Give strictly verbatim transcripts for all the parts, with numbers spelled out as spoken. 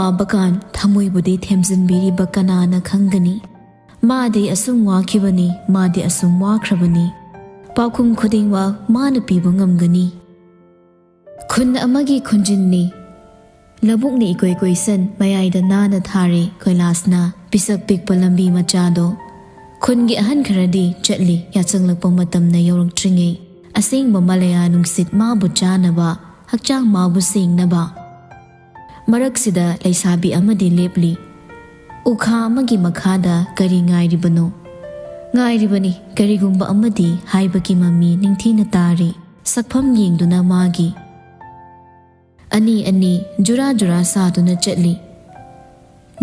ꯋꯥꯕꯀꯥꯟ ꯊꯃꯣꯏꯕꯨꯗꯤ ꯊꯦꯝꯖꯤꯟꯕꯤꯔꯤꯕ ꯀꯅꯥꯅ ꯈꯪꯒꯅꯤ? ꯃꯥꯗꯤ ꯑꯁꯨꯝ ꯋꯥꯈꯤꯕꯅꯤ, ꯃꯥꯗꯤ ꯑꯁꯨꯝ ꯋꯥꯈ꯭ꯔꯕꯅꯤ꯫ ꯄꯥꯎꯈꯨꯝ ꯈꯨꯗꯤꯡꯃꯛ ꯃꯥꯅ ꯄꯤꯕ ꯉꯝꯒꯅꯤ꯫ ꯈꯨꯟ ꯑꯃꯒꯤ ꯈꯨꯟꯖꯤꯟꯅꯤ꯫ ꯂꯧꯕꯨꯛꯅ ꯏꯀꯣꯏ ꯀꯣꯏꯁꯟ, ꯃꯌꯥꯏꯗ ꯅꯥꯟꯅ ꯊꯥꯔꯦ ꯀꯣꯏꯂꯥꯁꯅ ꯄꯤꯁꯛ ꯄꯤꯛꯄ ꯂꯝꯕꯤ ꯃꯆꯥꯗꯣ꯫ ꯈꯨꯟꯒꯤ ꯑꯍꯟ ꯈꯔꯗꯤ ꯆꯠꯂꯤ, ꯌꯥꯆꯪꯂꯛꯄ ꯃꯇꯝꯅ ꯌꯧꯔꯛꯇ꯭ꯔꯤꯉꯩ꯫ ꯑꯁꯦꯡꯕ ꯃꯂꯌꯥ ꯅꯨꯡꯁꯤꯠ ꯃꯥꯕꯨ ꯆꯥꯅꯕ, ꯍꯛꯆꯥꯡ ꯃꯥꯕꯨ ꯁꯦꯡꯅꯕ꯫ ꯃꯔꯛꯁꯤꯗ ꯂꯩꯁꯥꯕꯤ ꯑꯃꯗꯤ ꯂꯦꯞꯂꯤ꯫ ꯎꯈꯥ ꯑꯃꯒꯤ ꯃꯈꯥꯗ ꯀꯔꯤ ꯉꯥꯏꯔꯤꯕꯅꯣ? ꯉꯥꯏꯔꯤꯕꯅꯤ, ꯀꯔꯤꯒꯨꯝꯕ ꯑꯃꯗꯤ ꯍꯥꯏꯕꯒꯤ ꯃꯃꯤ ꯅꯤꯡꯊꯤꯅ ꯇꯥꯔꯤ꯫ ꯁꯛꯐꯝ ꯌꯦꯡꯗꯨꯅ ꯃꯥꯒꯤ꯫ ꯑꯅꯤ ꯑꯅꯤ ꯖꯨꯔꯥ ꯖꯨꯔꯥ ꯁꯥꯗꯨꯅ ꯆꯠꯂꯤ꯫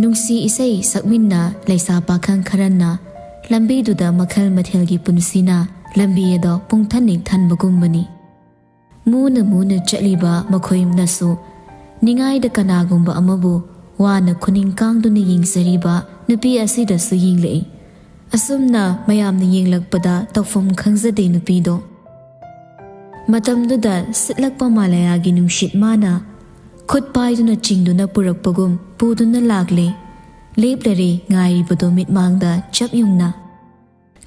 ꯅꯨꯡꯁꯤ ꯏꯁꯩ ꯁꯛꯃꯤꯟꯅ ꯂꯩꯁꯥ ꯄꯥꯈꯪ ꯈꯔꯅ ꯂꯝꯕꯤꯗꯨꯗ ꯃꯈꯜ ꯃꯊꯦꯜꯒꯤ ꯄꯨꯟꯁꯤꯅ ꯂꯝꯕꯤ ꯑꯗꯣ ꯄꯨꯡꯊꯟ ꯅꯤꯡꯊꯟꯕꯒꯨꯝꯕꯅꯤ꯫ ꯃꯨꯅ ꯃꯨꯅ ꯆꯠꯂꯤꯕ ꯃꯈꯣꯏꯅꯁꯨ ꯅꯤꯡꯉꯥꯏꯗ ꯀꯅꯥꯒꯨꯝꯕ ꯑꯃꯕꯨ ꯋꯥꯅ ꯈꯨꯅꯤꯡ ꯀꯥꯡꯗꯨꯅ ꯌꯦꯡꯖꯔꯤꯕ ꯅꯨꯄꯤ ꯑꯁꯤꯗꯁꯨ ꯌꯦꯡꯂꯛꯏ꯫ ꯑꯁꯨꯝꯅ ꯃꯌꯥꯝꯅ ꯌꯦꯡꯂꯛꯄꯗ ꯇꯧꯐꯝ ꯈꯪꯖꯗꯦ ꯅꯨꯄꯤꯗꯣ꯫ ꯃꯇꯝꯗꯨꯗ ꯁꯤꯠꯂꯛꯄ ꯃꯥꯂꯌꯥꯒꯤ ꯅꯨꯡꯁꯤꯠ ꯃꯥꯅ ꯈꯨꯠ ꯄꯥꯏꯗꯨꯅ ꯆꯤꯡꯗꯨꯅ ꯄꯨꯔꯛꯄꯒꯨꯝ ꯄꯨꯗꯨꯅ ꯂꯥꯛꯂꯦ꯫ ꯂꯦꯞꯂꯔꯦ ꯉꯥꯏꯔꯤꯕꯗꯣ ꯃꯤꯠꯃꯥꯡꯗ ꯆꯞ ꯌꯨꯡꯅ꯫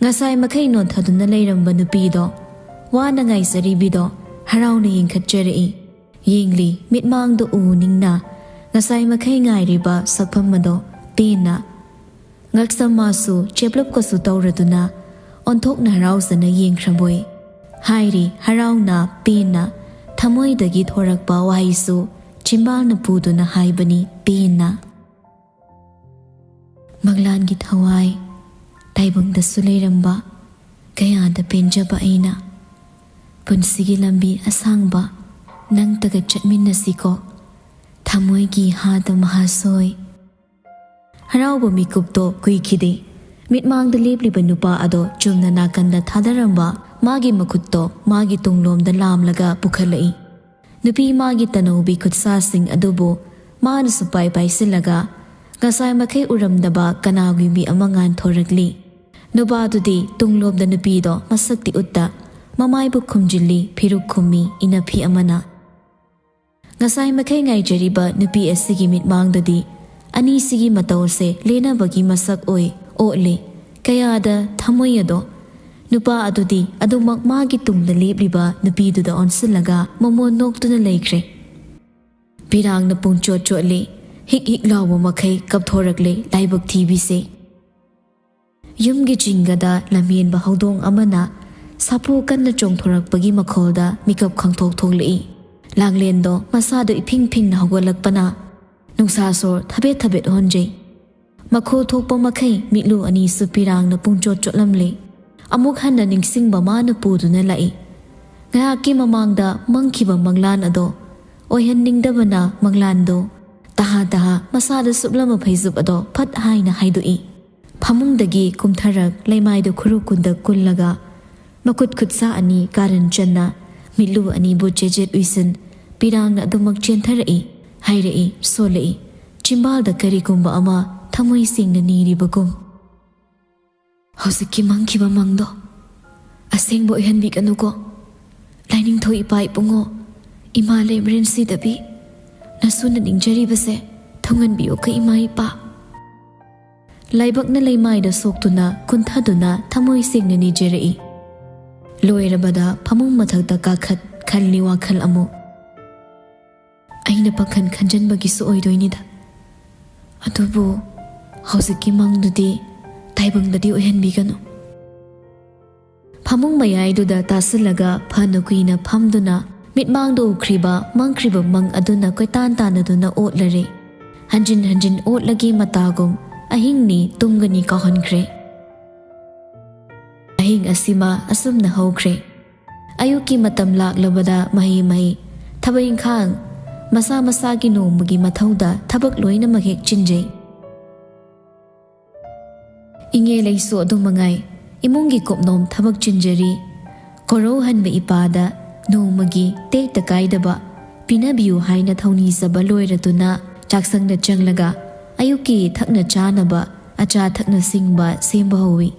ꯉꯁꯥꯏ ꯃꯈꯩ ꯅꯣꯟꯊꯗꯨꯅ ꯂꯩꯔꯝꯕ ꯅꯨꯄꯤꯗꯣ, ꯋꯥꯅ ꯉꯥꯏꯖꯔꯤꯕꯤꯗꯣ ꯍꯔꯥꯎꯅ ꯌꯦꯡꯈꯠꯆꯔꯛꯏ꯫ ꯌꯦꯡꯂꯤ, ꯃꯤꯠꯃꯥꯡꯗ ꯎ ꯅꯤꯡꯅ ꯉꯁꯥꯏ ꯃꯈꯩ ꯉꯥꯏꯔꯤꯕ ꯁꯛꯐꯝ ꯑꯗꯣ ꯄꯦꯟꯅ꯫ ꯉꯛꯁꯝ ꯃꯥꯁꯨ ꯆꯦꯞꯂꯞꯀꯁꯨ ꯇꯧꯔꯗꯨꯅ ꯑꯣꯟꯊꯣꯛꯅ ꯍꯔꯥꯎꯖꯅ ꯌꯦꯡꯈ꯭ꯔꯕꯣꯏ꯫ ꯍꯥꯏꯔꯤ ꯍꯔꯥꯎꯅ ꯄꯦꯟꯅ, ꯊꯃꯣꯏꯗꯒꯤ ꯊꯣꯔꯛꯄ ꯋꯥꯍꯩꯁꯨ ꯆꯤꯝꯕꯥꯜꯅ ꯄꯨꯗꯨꯅ ꯍꯥꯏꯕꯅꯤ ꯄꯦꯟꯅ꯫ ꯃꯪꯂꯥꯟꯒꯤ ꯊꯋꯥꯏ ꯇꯥꯏꯕꯪꯗꯁꯨ ꯂꯩꯔꯝꯕ ꯀꯌꯥꯗ ꯄꯦꯟꯖꯕ ꯑꯩꯅ꯫ ꯄꯨꯟꯁꯤꯒꯤ ꯂꯝꯕꯤ ꯑꯁꯥꯡꯕ ꯅꯪꯇꯒ ꯆꯠꯃꯤꯟꯅꯁꯤꯀꯣ, ꯊꯃꯣꯏꯒꯤ ꯍꯥꯗ ꯃꯍꯥꯁꯣꯏ꯫ ꯍꯔꯥꯎꯕ ꯃꯤꯀꯨꯞꯇꯣ ꯀꯨꯏꯈꯤꯗꯦ꯫ ꯃꯤꯠꯃꯥꯡꯗ ꯂꯦꯞꯂꯤꯕ ꯅꯨꯄꯥ ꯑꯗꯣ ꯆꯨꯝꯅ ꯅꯥꯀꯟꯗ ꯊꯥꯗꯔꯝꯕ ꯃꯥꯒꯤ ꯃꯈꯨꯠꯇꯣ ꯃꯥꯒꯤ ꯇꯨꯡꯂꯣꯝꯗ ꯂꯥꯝꯂꯒ ꯄꯨꯈꯠꯂꯛꯏ꯫ ꯅꯨꯄꯤ ꯃꯥꯒꯤ ꯇꯅꯧꯕꯤ ꯈꯨꯠꯁꯥꯁꯤꯡ ꯑꯗꯨꯕꯨ ꯃꯥꯅꯁꯨ ꯄꯥꯏ ꯄꯥꯏꯁꯤꯜꯂꯒ ꯉꯁꯥꯏ ꯃꯈꯩ ꯎꯔꯝꯗꯕ ꯀꯅꯥꯒꯨꯝꯕꯤ ꯑꯃ ꯉꯥꯟꯊꯣꯔꯛꯂꯤ꯫ ꯅꯨꯄꯥꯗꯨꯗꯤ ꯇꯨꯡꯂꯣꯝꯗ ꯅꯨꯄꯤꯗꯣ ꯃꯁꯛꯇꯤ ꯎꯠꯇ ꯃꯃꯥꯏꯕꯨ ꯈꯨꯝꯖꯤꯜꯂꯤ, ꯐꯤꯔꯨꯛ ꯈꯨꯝꯃꯤ ꯏꯅꯐꯤ ꯑꯃꯅ꯫ ꯉꯁꯥꯏ ꯃꯈꯩ ꯉꯥꯏꯖꯔꯤꯕ ꯅꯨꯄꯤ ꯑꯁꯤꯒꯤ ꯃꯤꯠꯃꯥꯡꯗꯗꯤ ꯑꯅꯤꯁꯤꯒꯤ ꯃꯇꯧꯁꯦ ꯂꯦꯟꯅꯕꯒꯤ ꯃꯁꯛ ꯑꯣꯏ ꯑꯣꯠꯂꯤ꯫ ꯀꯌꯥꯗ ꯊꯃꯣꯏ ꯑꯗꯣ ꯅꯨꯄꯥ ꯑꯗꯨꯗꯤ ꯑꯗꯨꯃꯛ ꯃꯥꯒꯤ ꯇꯨꯡꯗ ꯂꯦꯞꯂꯤꯕ ꯅꯨꯄꯤꯗꯨꯗ ꯑꯣꯟꯁꯤꯜꯂꯒ ꯃꯃꯣꯟ ꯅꯣꯛꯇꯨꯅ ꯂꯩꯈ꯭ꯔꯦ꯫ ꯄꯤꯔꯥꯡꯅ ꯄꯨꯡꯆꯣꯠ ꯆꯣꯠꯂꯤ꯫ ꯍꯤꯛ ꯍꯤꯛ ꯂꯥꯎꯕ ꯃꯈꯩ ꯀꯞꯊꯣꯔꯛꯂꯦ ꯂꯥꯏꯕꯛ ꯊꯤꯕꯤꯁꯦ꯫ ꯌꯨꯝꯒꯤ ꯆꯤꯡꯒꯗ ꯂꯝꯍꯦꯟꯕ ꯍꯧꯗꯣꯡ ꯑꯃꯅ ꯁꯥꯐꯨ ꯀꯟꯅ ꯆꯣꯡꯊꯣꯔꯛꯄꯒꯤ ꯃꯈꯣꯜꯗ ꯃꯤꯀꯞ ꯈꯪꯊꯣꯛ ꯊꯣꯛꯂꯛꯏ꯫ ꯂꯥꯡꯂꯦꯟꯗꯣ ꯃꯁꯥꯗꯣ ꯏꯐꯤꯡ ꯐꯤꯡꯅ ꯍꯧꯒꯠꯂꯛꯄꯅ ꯅꯨꯡꯁꯥ ꯁꯣꯔ ꯊꯕꯦꯠ ꯊꯕꯦꯠ ꯍꯣꯟꯖꯩ꯫ ꯃꯈꯣꯜ ꯊꯣꯛꯄ ꯃꯈꯩ ꯃꯤꯠꯂꯨ ꯑꯅꯤꯁꯨ ꯄꯤꯔꯥꯡꯅ ꯄꯨꯡꯆꯣꯠ ꯆꯣꯠꯂꯝꯂꯦ꯫ ꯑꯃꯨꯛ ꯍꯟꯅ ꯅꯤꯡꯁꯤꯡꯕ ꯃꯥꯅ ꯄꯨꯗꯨꯅ ꯂꯥꯛꯏ꯫ ꯉꯥꯏꯍꯥꯛꯀꯤ ꯃꯃꯥꯡꯗ ꯃꯪꯈꯤꯕ ꯃꯪꯂꯥꯟ ꯑꯗꯣ ꯑꯣꯏꯍꯟꯅꯤꯡꯗꯕꯅ ꯃꯪꯂꯥꯟꯗꯣ ꯇꯍꯥ ꯇꯍꯥ ꯃꯁꯥꯗ ꯁꯨꯞꯂꯝꯕ ꯐꯩꯖꯨꯞ ꯑꯗꯣ ꯐꯠ ꯍꯥꯏꯅ ꯍꯥꯏꯗꯣꯛꯏ꯫ ꯐꯃꯨꯡꯗꯒꯤ ꯀꯨꯝꯊꯔꯛ ꯂꯩꯃꯥꯏꯗ ꯈꯨꯔꯨ ꯀꯨꯟꯗ ꯀꯨꯜꯂꯒ ꯃꯈꯨꯠ ꯈꯨꯠꯁꯥ ꯑꯅꯤ ꯀꯥꯔꯟ ꯆꯟꯅ ꯃꯤꯠꯂꯨ ꯑꯅꯤꯕꯨ ꯆꯦꯖꯦꯠ ꯎꯏꯁꯤꯟ ꯄꯤꯔꯥꯡꯅ ꯑꯗꯨꯃꯛ ꯆꯦꯟꯊꯔꯛꯏ꯫ ꯍꯥꯏꯔꯛꯏ, ꯁꯣꯜꯂꯛꯏ꯫ ꯆꯤꯝꯕꯥꯜꯗ ꯀꯔꯤꯒꯨꯝꯕ ꯑꯃ ꯊꯃꯣꯏ ꯁꯦꯡꯅ ꯅꯤꯔꯤꯕꯒꯨꯝ꯫ "ꯍꯧꯖꯤꯛꯀꯤ ꯃꯪꯈꯤꯕ ꯃꯪꯗꯣ ꯑꯁꯦꯡꯕ ꯑꯣꯏꯍꯟꯕꯤꯒꯅꯨꯀꯣ꯫ ꯂꯥꯏꯅꯤꯡꯊꯧ ꯏꯄꯥ ꯏꯄꯨꯡꯉꯣ, ꯏꯃꯥ ꯂꯩꯃꯔꯦꯟ ꯁꯤꯗꯕꯤ, ꯅꯁꯨꯅ ꯅꯤꯡꯖꯔꯤꯕꯁꯦ ꯊꯨꯡꯍꯟꯕꯤꯌꯨꯀꯣ ꯏꯃꯥ ꯏꯄꯥ꯫" ꯂꯥꯏꯕꯛꯅ ꯂꯩꯃꯥꯏꯗ ꯁꯣꯛꯇꯨꯅ ꯀꯨꯟꯊꯗꯨꯅ ꯊꯃꯣꯏ ꯁꯦꯡꯅ ꯅꯤꯖꯔꯛꯏ꯫ ꯂꯣꯏꯔꯕꯗ ꯐꯃꯨꯡ ꯃꯊꯛꯇ ꯀꯥꯈꯠ ꯈꯜꯂꯤ ꯋꯥꯈꯜ ꯑꯃꯨꯛ꯫ ꯑꯩꯅ ꯄꯥꯈꯟ ꯈꯟꯖꯟꯕꯒꯤꯁꯨ ꯑꯣꯏꯗꯣꯏꯅꯤꯗ꯫ ꯑꯗꯨꯕꯨ ꯍꯧꯖꯤꯛꯀꯤ ꯃꯪꯗꯨꯗꯤ ꯇꯥꯏꯕꯪꯗꯗꯤ ꯑꯣꯏꯍꯟꯕꯤꯒꯅꯨ꯫ ꯐꯃꯨꯡ ꯃꯌꯥꯏꯗꯨꯗ ꯇꯥꯁꯤꯜꯂꯒ ꯐꯅ ꯀꯨꯏꯅ ꯐꯝꯗꯨꯅ ꯃꯤꯠꯃꯥꯡꯗ ꯎꯈ꯭ꯔꯤꯕ ꯃꯪꯈ꯭ꯔꯤꯕ ꯃꯪ ꯑꯗꯨꯅ ꯀꯣꯏꯇꯥꯟ ꯇꯥꯟꯅꯗꯨꯅ ꯑꯣꯠꯂꯔꯦ꯫ ꯍꯟꯖꯤꯟ ꯍꯟꯖꯤꯟ ꯑꯣꯠꯂꯒꯦ ꯃꯇꯥꯒꯨꯝ ꯑꯍꯤꯡꯅꯤ ꯇꯨꯝꯒꯅꯤ ꯀꯥꯎꯍꯟꯈ꯭ꯔꯦ꯫ ꯑꯍꯤꯡ ꯑꯁꯤꯃ ꯑꯁꯨꯝꯅ ꯍꯧꯈ꯭ꯔꯦ꯫ ꯑꯌꯨꯛꯀꯤ ꯃꯇꯝ ꯂꯥꯛꯂꯕꯗ ꯃꯍꯩ ꯃꯍꯩ, ꯊꯕꯛ ꯏꯪꯈꯥꯡ, ꯃꯁꯥ ꯃꯁꯥꯒꯤ ꯅꯣꯡꯃꯒꯤ ꯃꯊꯧꯗ ꯊꯕꯛ ꯂꯣꯏꯅꯃꯛ ꯍꯦꯛ ꯆꯤꯟꯖꯩ꯫ ꯏꯉꯦ ꯂꯩꯁꯨ ꯑꯗꯨ ꯃꯉꯥꯏ, ꯏꯃꯨꯡꯒꯤ ꯀꯨꯞꯅꯣꯝ ꯊꯕꯛ ꯆꯤꯟꯖꯔꯤ꯫ ꯀꯣꯔꯧ ꯍꯟꯕ ꯏꯄꯥꯗ ꯅꯣꯡꯃꯒꯤ ꯇꯦꯛꯇ ꯀꯥꯏꯗꯕ ꯄꯤꯅꯕꯤꯌꯨ ꯍꯥꯏꯅ ꯊꯧꯅꯤꯖꯕ ꯂꯣꯏꯔꯗꯨꯅ ꯆꯥꯛꯁꯪꯗ ꯆꯪꯂꯒ ꯑꯌꯨꯛꯀꯤ ꯊꯛꯅ ꯆꯥꯅꯕ ꯑꯆꯥ ꯊꯛꯅ ꯁꯤꯡꯕ ꯁꯦꯝꯕ ꯍꯧꯏ꯫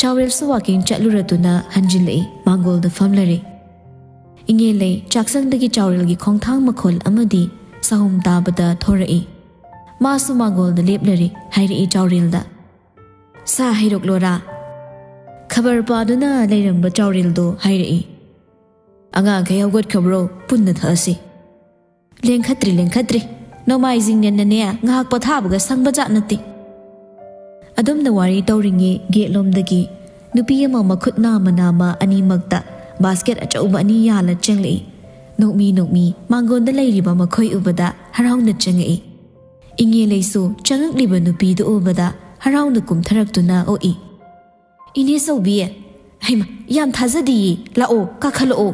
ꯆꯥꯎꯔꯦꯜꯁꯨ ꯋꯥꯀꯤꯡ ꯆꯠꯂꯨꯔꯗꯨꯅ ꯍꯟꯖꯤꯜꯂꯛꯏ, ꯃꯥꯡꯒꯣꯜꯗ ꯐꯝꯂꯔꯦ꯫ ꯏꯉꯦꯜꯂꯩ ꯆꯥꯛꯁꯪꯗꯒꯤ ꯆꯥꯎꯔꯦꯜꯒꯤ ꯈꯣꯡꯊꯥꯡ ꯃꯈꯣꯜ ꯑꯃꯗꯤ ꯆꯍꯨꯝ ꯇꯥꯕꯗ ꯊꯣꯔꯛꯏ꯫ ꯃꯥꯁꯨ ꯃꯥꯡꯒꯣꯜꯗ ꯂꯦꯞꯂꯔꯤ꯫ ꯍꯥꯏꯔꯛꯏ ꯆꯥꯎꯔꯦꯜꯗ, "ꯁꯥ ꯍꯩꯔꯣꯛꯂꯣꯔꯥ?" ꯈꯕꯔ ꯄꯥꯗꯨꯅ ꯂꯩꯔꯝꯕ ꯆꯥꯎꯔꯦꯜꯗꯣ ꯍꯥꯏꯔꯛꯏ, "ꯑꯉꯥꯡꯈꯩ ꯍꯧꯒꯠꯈ꯭ꯔꯕ꯭ꯔꯣ? ꯄꯨꯟꯅ ꯊꯛꯑꯁꯤ꯫" "ꯂꯦꯡꯈꯠꯇ꯭ꯔꯤ, ꯂꯦꯡꯈꯠꯇ꯭ꯔꯤ꯫ ꯅꯣꯡꯃꯥꯏꯖꯤꯡꯅꯦꯅꯅꯦ ꯉꯥꯏꯍꯥꯛ ꯄꯣꯊꯥꯕꯒ ꯁꯪꯕ ꯖꯥꯠ ꯅꯠꯇꯦ꯫" ꯑꯗꯨꯝꯅ ꯋꯥꯔꯤ ꯇꯧꯔꯤꯉꯩ ꯒꯦꯠꯂꯣꯝꯗꯒꯤ ꯅꯨꯄꯤ ꯑꯃ ꯃꯈꯨꯠ ꯅꯥꯝꯃ ꯅꯥꯝꯃ ꯑꯅꯤꯃꯛꯇ ꯕꯥꯁꯀꯦꯠ ꯑꯆꯧꯕ ꯑꯅꯤ ꯌꯥꯜꯂ ꯆꯪꯂꯛꯏ꯫ ꯅꯣꯛꯃꯤ ꯅꯣꯛꯃꯤ ꯃꯥꯡꯒꯣꯟꯗ ꯂꯩꯔꯤꯕ ꯃꯈꯣꯏ ꯎꯕꯗ ꯍꯔꯥꯎꯅ ꯆꯪꯉꯛꯏ꯫ ꯏꯉꯦꯜꯂꯩꯁꯨ ꯆꯪꯉꯛꯂꯤꯕ ꯅꯨꯄꯤꯗꯨ ꯎꯕꯗ ꯍꯔꯥꯎꯅ ꯀꯨꯝꯊꯔꯛꯇꯨꯅ ꯑꯣꯛꯏ꯫ "ꯏꯅꯦ ꯆꯧꯕꯤ, ꯍꯩꯃ, ꯌꯥꯝ ꯊꯥꯖꯗꯤꯌꯦ, ꯂꯥꯛꯑꯣ, ꯀꯥꯈꯠꯂꯛꯑꯣ꯫"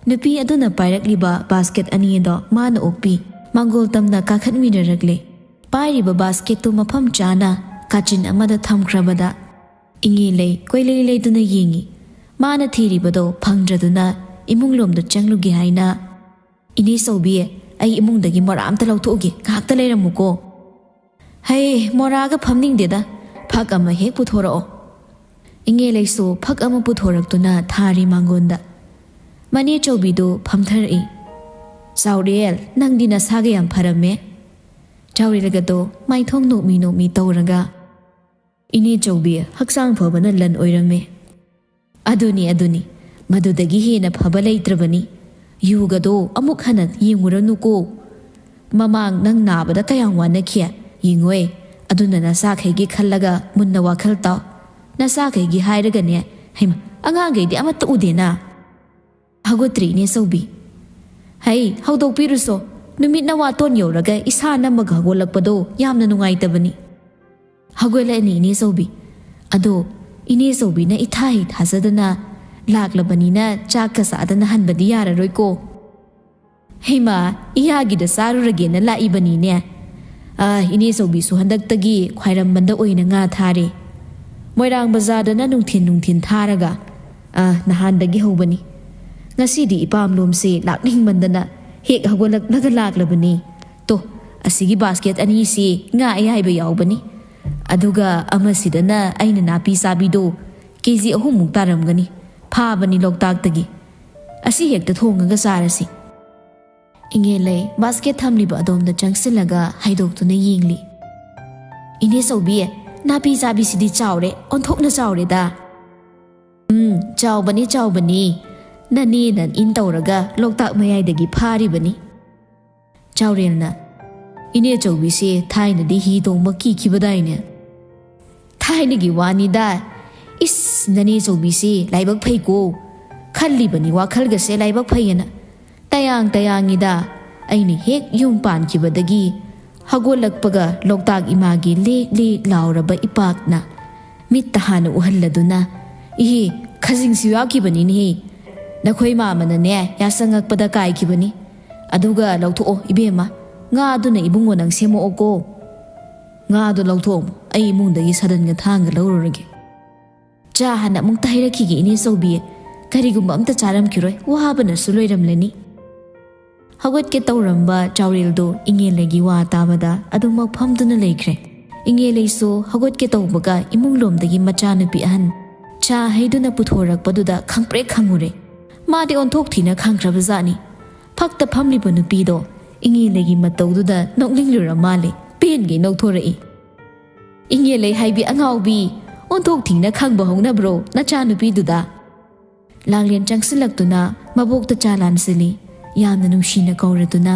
ꯅꯨꯄꯤ ꯑꯗꯨꯅ ꯄꯥꯏꯔꯛꯂꯤꯕ ꯕꯥꯁꯀꯦꯠ ꯑꯅꯤ ꯑꯗꯣ ꯃꯥꯅ ꯑꯣꯛꯄꯤ꯫ ꯃꯥꯡꯒꯣꯜ ꯇꯝꯅ ꯀꯥꯈꯠꯃꯤꯟꯅꯔꯛꯂꯦ꯫ ꯄꯥꯏꯔꯤꯕ ꯕꯥꯁꯀꯦꯠꯇꯨ ꯃꯐꯝ ꯆꯥꯅ ꯀꯥꯆꯤꯟ ꯑꯃꯗ ꯊꯝꯈ꯭ꯔꯕꯗ ꯏꯉꯦꯜꯂꯩ ꯀꯣꯏꯂꯩ ꯂꯩꯗꯨꯅ ꯌꯦꯡꯉꯤ꯫ ꯃꯥꯅ ꯊꯤꯔꯤꯕꯗꯣ ꯐꯪꯗ꯭ꯔꯗꯨꯅ ꯏꯃꯨꯡꯂꯣꯝꯗ ꯆꯪꯂꯨꯒꯦ ꯍꯥꯏꯅ, "ꯏꯅꯦ ꯆꯧꯕꯤ, ꯑꯩ ꯏꯃꯨꯡꯗꯒꯤ ꯃꯣꯔꯥ ꯑꯝꯇ ꯂꯧꯊꯣꯛꯎꯒꯦ, ꯉꯥꯏꯍꯥꯛꯇ ꯂꯩꯔꯝꯃꯨꯀꯣ꯫" "ꯍꯩ, ꯃꯣꯔꯥꯒ ꯐꯝꯅꯤꯡꯗꯦꯗ, ꯐꯛ ꯑꯃ ꯍꯦꯛ ꯄꯨꯊꯣꯔꯛꯑꯣ꯫" ꯏꯉꯦꯜꯂꯩꯁꯨ ꯐꯛ ꯑꯃ ꯄꯨꯊꯣꯔꯛꯇꯨꯅ ꯊꯥꯔꯤ ꯃꯥꯡꯒꯣꯟꯗ꯫ ꯃꯅꯦ ꯆꯧꯕꯤꯗꯨ ꯐꯝꯊꯔꯛꯏ꯫ "ꯆꯥꯎꯔꯦꯜ, ꯅꯪꯗꯤ ꯅꯁꯥꯒ ꯌꯥꯝ ꯐꯔꯝꯃꯦ꯫" ꯆꯥꯎꯔꯦꯜꯒꯗꯣ ꯃꯥꯏꯊꯣꯡ ꯅꯣꯛꯃꯤ ꯅꯣꯛꯃꯤ ꯇꯧꯔꯒ, "ꯏꯅꯦ ꯆꯧꯕꯤ, ꯍꯛꯆꯥꯡ ꯐꯕꯅ ꯂꯟ ꯑꯣꯏꯔꯝꯃꯦ꯫" "ꯑꯗꯨꯅꯤ, ꯑꯗꯨꯅꯤ, ꯃꯗꯨꯗꯒꯤ ꯍꯦꯟꯅ ꯐꯕ ꯂꯩꯇ꯭ꯔꯕꯅꯤ꯫ ꯌꯨꯒꯗꯣ ꯑꯃꯨꯛ ꯍꯟꯅ ꯌꯦꯡꯉꯨꯔꯅꯨꯀꯣ꯫ ꯃꯃꯥꯡ ꯅꯪ ꯅꯥꯕꯗ ꯀꯌꯥꯝ ꯋꯥꯅꯈꯤ, ꯌꯦꯡꯉꯣꯏ꯫ ꯑꯗꯨꯅ ꯅꯆꯥꯈꯩꯒꯤ ꯈꯜꯂꯒ ꯃꯨꯟꯅ ꯋꯥꯈꯜ ꯇꯥꯎ꯫ ꯅꯆꯥꯈꯩꯒꯤ ꯍꯥꯏꯔꯒꯅꯦ, ꯍꯩꯃ, ꯑꯉꯥꯡꯈꯩꯗꯤ ꯑꯃꯠꯇ ꯎꯗꯦꯅ꯫" "ꯍꯧꯒꯠꯇ꯭ꯔꯤ, ꯏꯅꯦ ꯆꯧꯕꯤ꯫" "ꯍꯩ, ꯍꯧꯗꯣꯛꯄꯤꯔꯨꯁꯣ꯫ ꯅꯨꯃꯤꯠ ꯅꯋꯥꯇꯣꯟ ꯌꯧꯔꯒ ꯏꯁꯥ ꯅꯝꯃꯒ ꯍꯧꯒꯠꯂꯛꯄꯗꯣ ꯌꯥꯝꯅ ꯅꯨꯡꯉꯥꯏꯇꯕꯅꯤ꯫" "ꯍꯧꯒꯠꯂꯛꯑꯅꯤ, ꯏꯅꯦ ꯆꯧꯕꯤ꯫ ꯑꯗꯣ ꯏꯅꯦ ꯆꯧꯕꯤꯅ ꯏꯊꯥ ꯍꯦꯛ ꯊꯥꯖꯗꯅ ꯂꯥꯛꯂꯕꯅꯤꯅ ꯆꯥꯛꯀ ꯆꯥꯗꯅ ꯍꯟꯕꯗꯤ ꯌꯥꯔꯔꯣꯏꯀꯣ꯫" "ꯍꯩꯃꯥ, ꯏꯌꯥꯒꯤꯗ ꯆꯥꯔꯨꯔꯒꯦꯅ ꯂꯥꯛꯏꯕꯅꯤꯅꯦ꯫ ꯑ, ꯏꯅꯦ ꯆꯧꯕꯤꯁꯨ ꯍꯟꯗꯛꯇꯒꯤ ꯈ꯭ꯋꯥꯏꯔꯝꯕꯟꯗ ꯑꯣꯏꯅ ꯉꯥ ꯊꯥꯔꯦ꯫ ꯃꯣꯏꯔꯥꯡ ꯕꯖꯥꯔꯗꯅ ꯅꯨꯡꯊꯤꯟ ꯅꯨꯡꯊꯤꯟ ꯊꯥꯔꯒ, ꯑ, ꯅꯍꯥꯟꯗꯒꯤ ꯍꯧꯕꯅꯤ꯫ ꯉꯁꯤꯗꯤ ꯏꯄꯥꯝꯂꯣꯝꯁꯦ ꯂꯥꯛꯅꯤꯡꯃꯟꯗꯅ ꯍꯦꯛ ꯍꯧꯒꯠꯂꯛꯂꯒ ꯂꯥꯛꯂꯕꯅꯤ꯫ ꯇꯣ, ꯑꯁꯤꯒꯤ ꯕꯥꯁꯀꯦꯠ ꯑꯅꯤꯁꯤ ꯉꯥ ꯑꯌꯥꯏꯕ ꯌꯥꯎꯕꯅꯤ꯫ ꯑꯗꯨꯒ ꯑꯃꯁꯤꯗꯅ ꯑꯩꯅ ꯅꯥꯄꯤ ꯆꯥꯕꯤꯗꯣ ꯀꯦ ꯖꯤ ꯑꯍꯨꯝꯃꯨꯛ ꯇꯥꯔꯝꯒꯅꯤ, ꯐꯥꯕꯅꯤ ꯂꯣꯛꯇꯥꯛꯇꯒꯤ꯫ ꯑꯁꯤ ꯍꯦꯛꯇ ꯊꯣꯡꯉꯒ ꯆꯥꯔꯁꯤ꯫ ꯏꯉꯦꯜꯂꯩ ꯕꯥꯁꯀꯦꯠ ꯊꯝꯂꯤꯕ ꯑꯗꯣꯝꯗ ꯆꯪꯁꯤꯜꯂꯒ ꯍꯥꯏꯗꯣꯛꯇꯨꯅ ꯌꯦꯡꯂꯤ꯫ "ꯏꯅꯦ ꯆꯧꯕꯤ, ꯅꯥꯄꯤ ꯆꯥꯕꯤꯁꯤꯗꯤ ꯆꯥꯎꯔꯦ, ꯑꯣꯟꯊꯣꯛꯅ ꯆꯥꯎꯔꯦꯗ!" "ꯎꯝ, ꯆꯥꯎꯕꯅꯤ, ꯆꯥꯎꯕꯅꯤ꯫ ꯅꯅꯦꯅ ꯏꯟ ꯇꯧꯔꯒ ꯂꯣꯛꯇꯥꯛ ꯃꯌꯥꯏꯗꯒꯤ ꯐꯥꯔꯤꯕꯅꯤ꯫" ꯆꯥꯎꯔꯦꯜꯅ, "ꯏꯅꯦ ꯆꯧꯕꯤꯁꯦ ꯊꯥꯏꯅꯗꯤ ꯍꯤ ꯇꯣꯡꯕ ꯀꯤꯈꯤꯕꯗꯥꯏꯅꯦ?" "ꯊꯥꯏꯅꯒꯤ ꯋꯥꯅꯤꯗ꯫ ꯏꯁ, ꯅꯅꯦ ꯆꯧꯕꯤꯁꯦ ꯂꯥꯏꯕꯛ ꯐꯩꯀꯣ꯫ ꯈꯜꯂꯤꯕꯅꯤ ꯋꯥꯈꯜꯒꯁꯦ ꯂꯥꯏꯕꯛ ꯐꯩꯌꯦꯅ꯫ ꯇꯌꯥꯡ ꯇꯌꯥꯡꯉꯤꯗ꯫ ꯑꯩꯅ ꯍꯦꯛ ꯌꯨꯝ ꯄꯥꯟꯈꯤꯕꯗꯒꯤ ꯍꯧꯒꯠꯂꯛꯄꯒ ꯂꯣꯛꯇꯥꯛ ꯏꯃꯥꯒꯤ ꯂꯦꯛ ꯂꯦꯛ ꯂꯥꯎꯔꯕ ꯏꯄꯥꯛꯅ ꯃꯤꯠꯇ ꯍꯥꯟꯅ ꯎꯍꯜꯂꯗꯨꯅ, ꯏꯍꯦ, ꯈꯖꯤꯡꯁꯨ ꯌꯥꯎꯈꯤꯕꯅꯤꯅꯦꯍꯦ꯫ ꯅꯈꯣꯏ ꯃꯥꯃꯅꯅꯦ ꯌꯥꯆꯪꯉꯛꯄꯗ ꯀꯥꯏꯈꯤꯕꯅꯤ꯫ ꯑꯗꯨꯒ ꯂꯧꯊꯣꯛꯑꯣ ꯏꯕꯦꯝꯃ, ꯉꯥꯗꯨꯅ ꯏꯕꯨꯡꯉꯣ ꯅꯪ ꯁꯦꯝꯃꯛꯑꯣꯀꯣ꯫ ꯉꯥꯗꯣ ꯂꯧꯊꯣꯛꯑꯝꯃꯣ, ꯑꯩ ꯏꯃꯨꯡꯗꯒꯤ ꯁꯗꯟꯒ ꯊꯥꯡꯒ ꯂꯧꯔꯨꯔꯒꯦ꯫ ꯆꯥ ꯍꯥꯟꯅ ꯑꯃꯨꯛꯇ ꯍꯩꯔꯛꯈꯤꯒꯦ ꯏꯅꯦ ꯆꯧꯕꯤ꯫ ꯀꯔꯤꯒꯨꯝꯕ ꯑꯝꯇ ꯆꯥꯔꯝꯈꯤꯔꯣꯏ, ꯋꯥꯕꯅꯁꯨ ꯂꯣꯏꯔꯝꯂꯅꯤ꯫" ꯍꯧꯒꯠꯀꯦ ꯇꯧꯔꯝꯕ ꯆꯥꯎꯔꯦꯜꯗꯣ ꯏꯉꯦꯜꯂꯩꯒꯤ ꯋꯥ ꯇꯥꯕꯗ ꯑꯗꯨꯃꯛ ꯐꯝꯗꯨꯅ ꯂꯩꯈ꯭ꯔꯦ꯫ ꯏꯉꯦꯜꯂꯩꯁꯨ ꯍꯧꯒꯠꯀꯦ ꯇꯧꯕꯒ ꯏꯃꯨꯡꯂꯣꯝꯗꯒꯤ ꯃꯆꯥꯅꯨꯄꯤ ꯑꯍꯟ ꯆꯥ ꯍꯩꯗꯨꯅ ꯄꯨꯊꯣꯔꯛꯄꯗꯨꯗ ꯈꯪꯄ꯭ꯔꯦꯛ ꯈꯪꯉꯨꯔꯦ꯫ ꯃꯥꯗꯤ ꯑꯣꯟꯊꯣꯛ ꯊꯤꯅ ꯈꯪꯈ꯭ꯔꯕꯖꯥꯠꯅꯤ꯫ ꯐꯛꯇ ꯐꯝꯂꯤꯕ ꯅꯨꯄꯤꯗꯣ ꯏꯉꯦꯜꯂꯩꯒꯤ ꯃꯇꯧꯗꯨꯗ ꯅꯣꯛꯅꯤꯡꯂꯨꯔ ꯃꯥꯜꯂꯦ꯫ ꯄꯦꯟꯒꯩ ꯅꯣꯛꯊꯣꯔꯛꯏ꯫ "ꯏꯉꯦꯜꯂꯩ ꯍꯥꯏꯕꯤ ꯑꯉꯥꯎꯕꯤ, ꯑꯣꯟꯊꯣꯛ ꯊꯤꯅ ꯈꯪꯕ ꯍꯧꯅꯕ꯭ꯔꯣ ꯅꯆꯥꯅꯨꯄꯤꯗꯨꯗ?" ꯂꯥꯡꯂꯦꯟ ꯆꯪꯁꯤꯜꯂꯛꯇꯨꯅ ꯃꯕꯣꯛꯇ ꯆꯥ ꯂꯥꯟꯁꯤꯜꯂꯤ꯫ ꯌꯥꯝꯅ ꯅꯨꯡꯁꯤꯅ ꯀꯧꯔꯗꯨꯅ,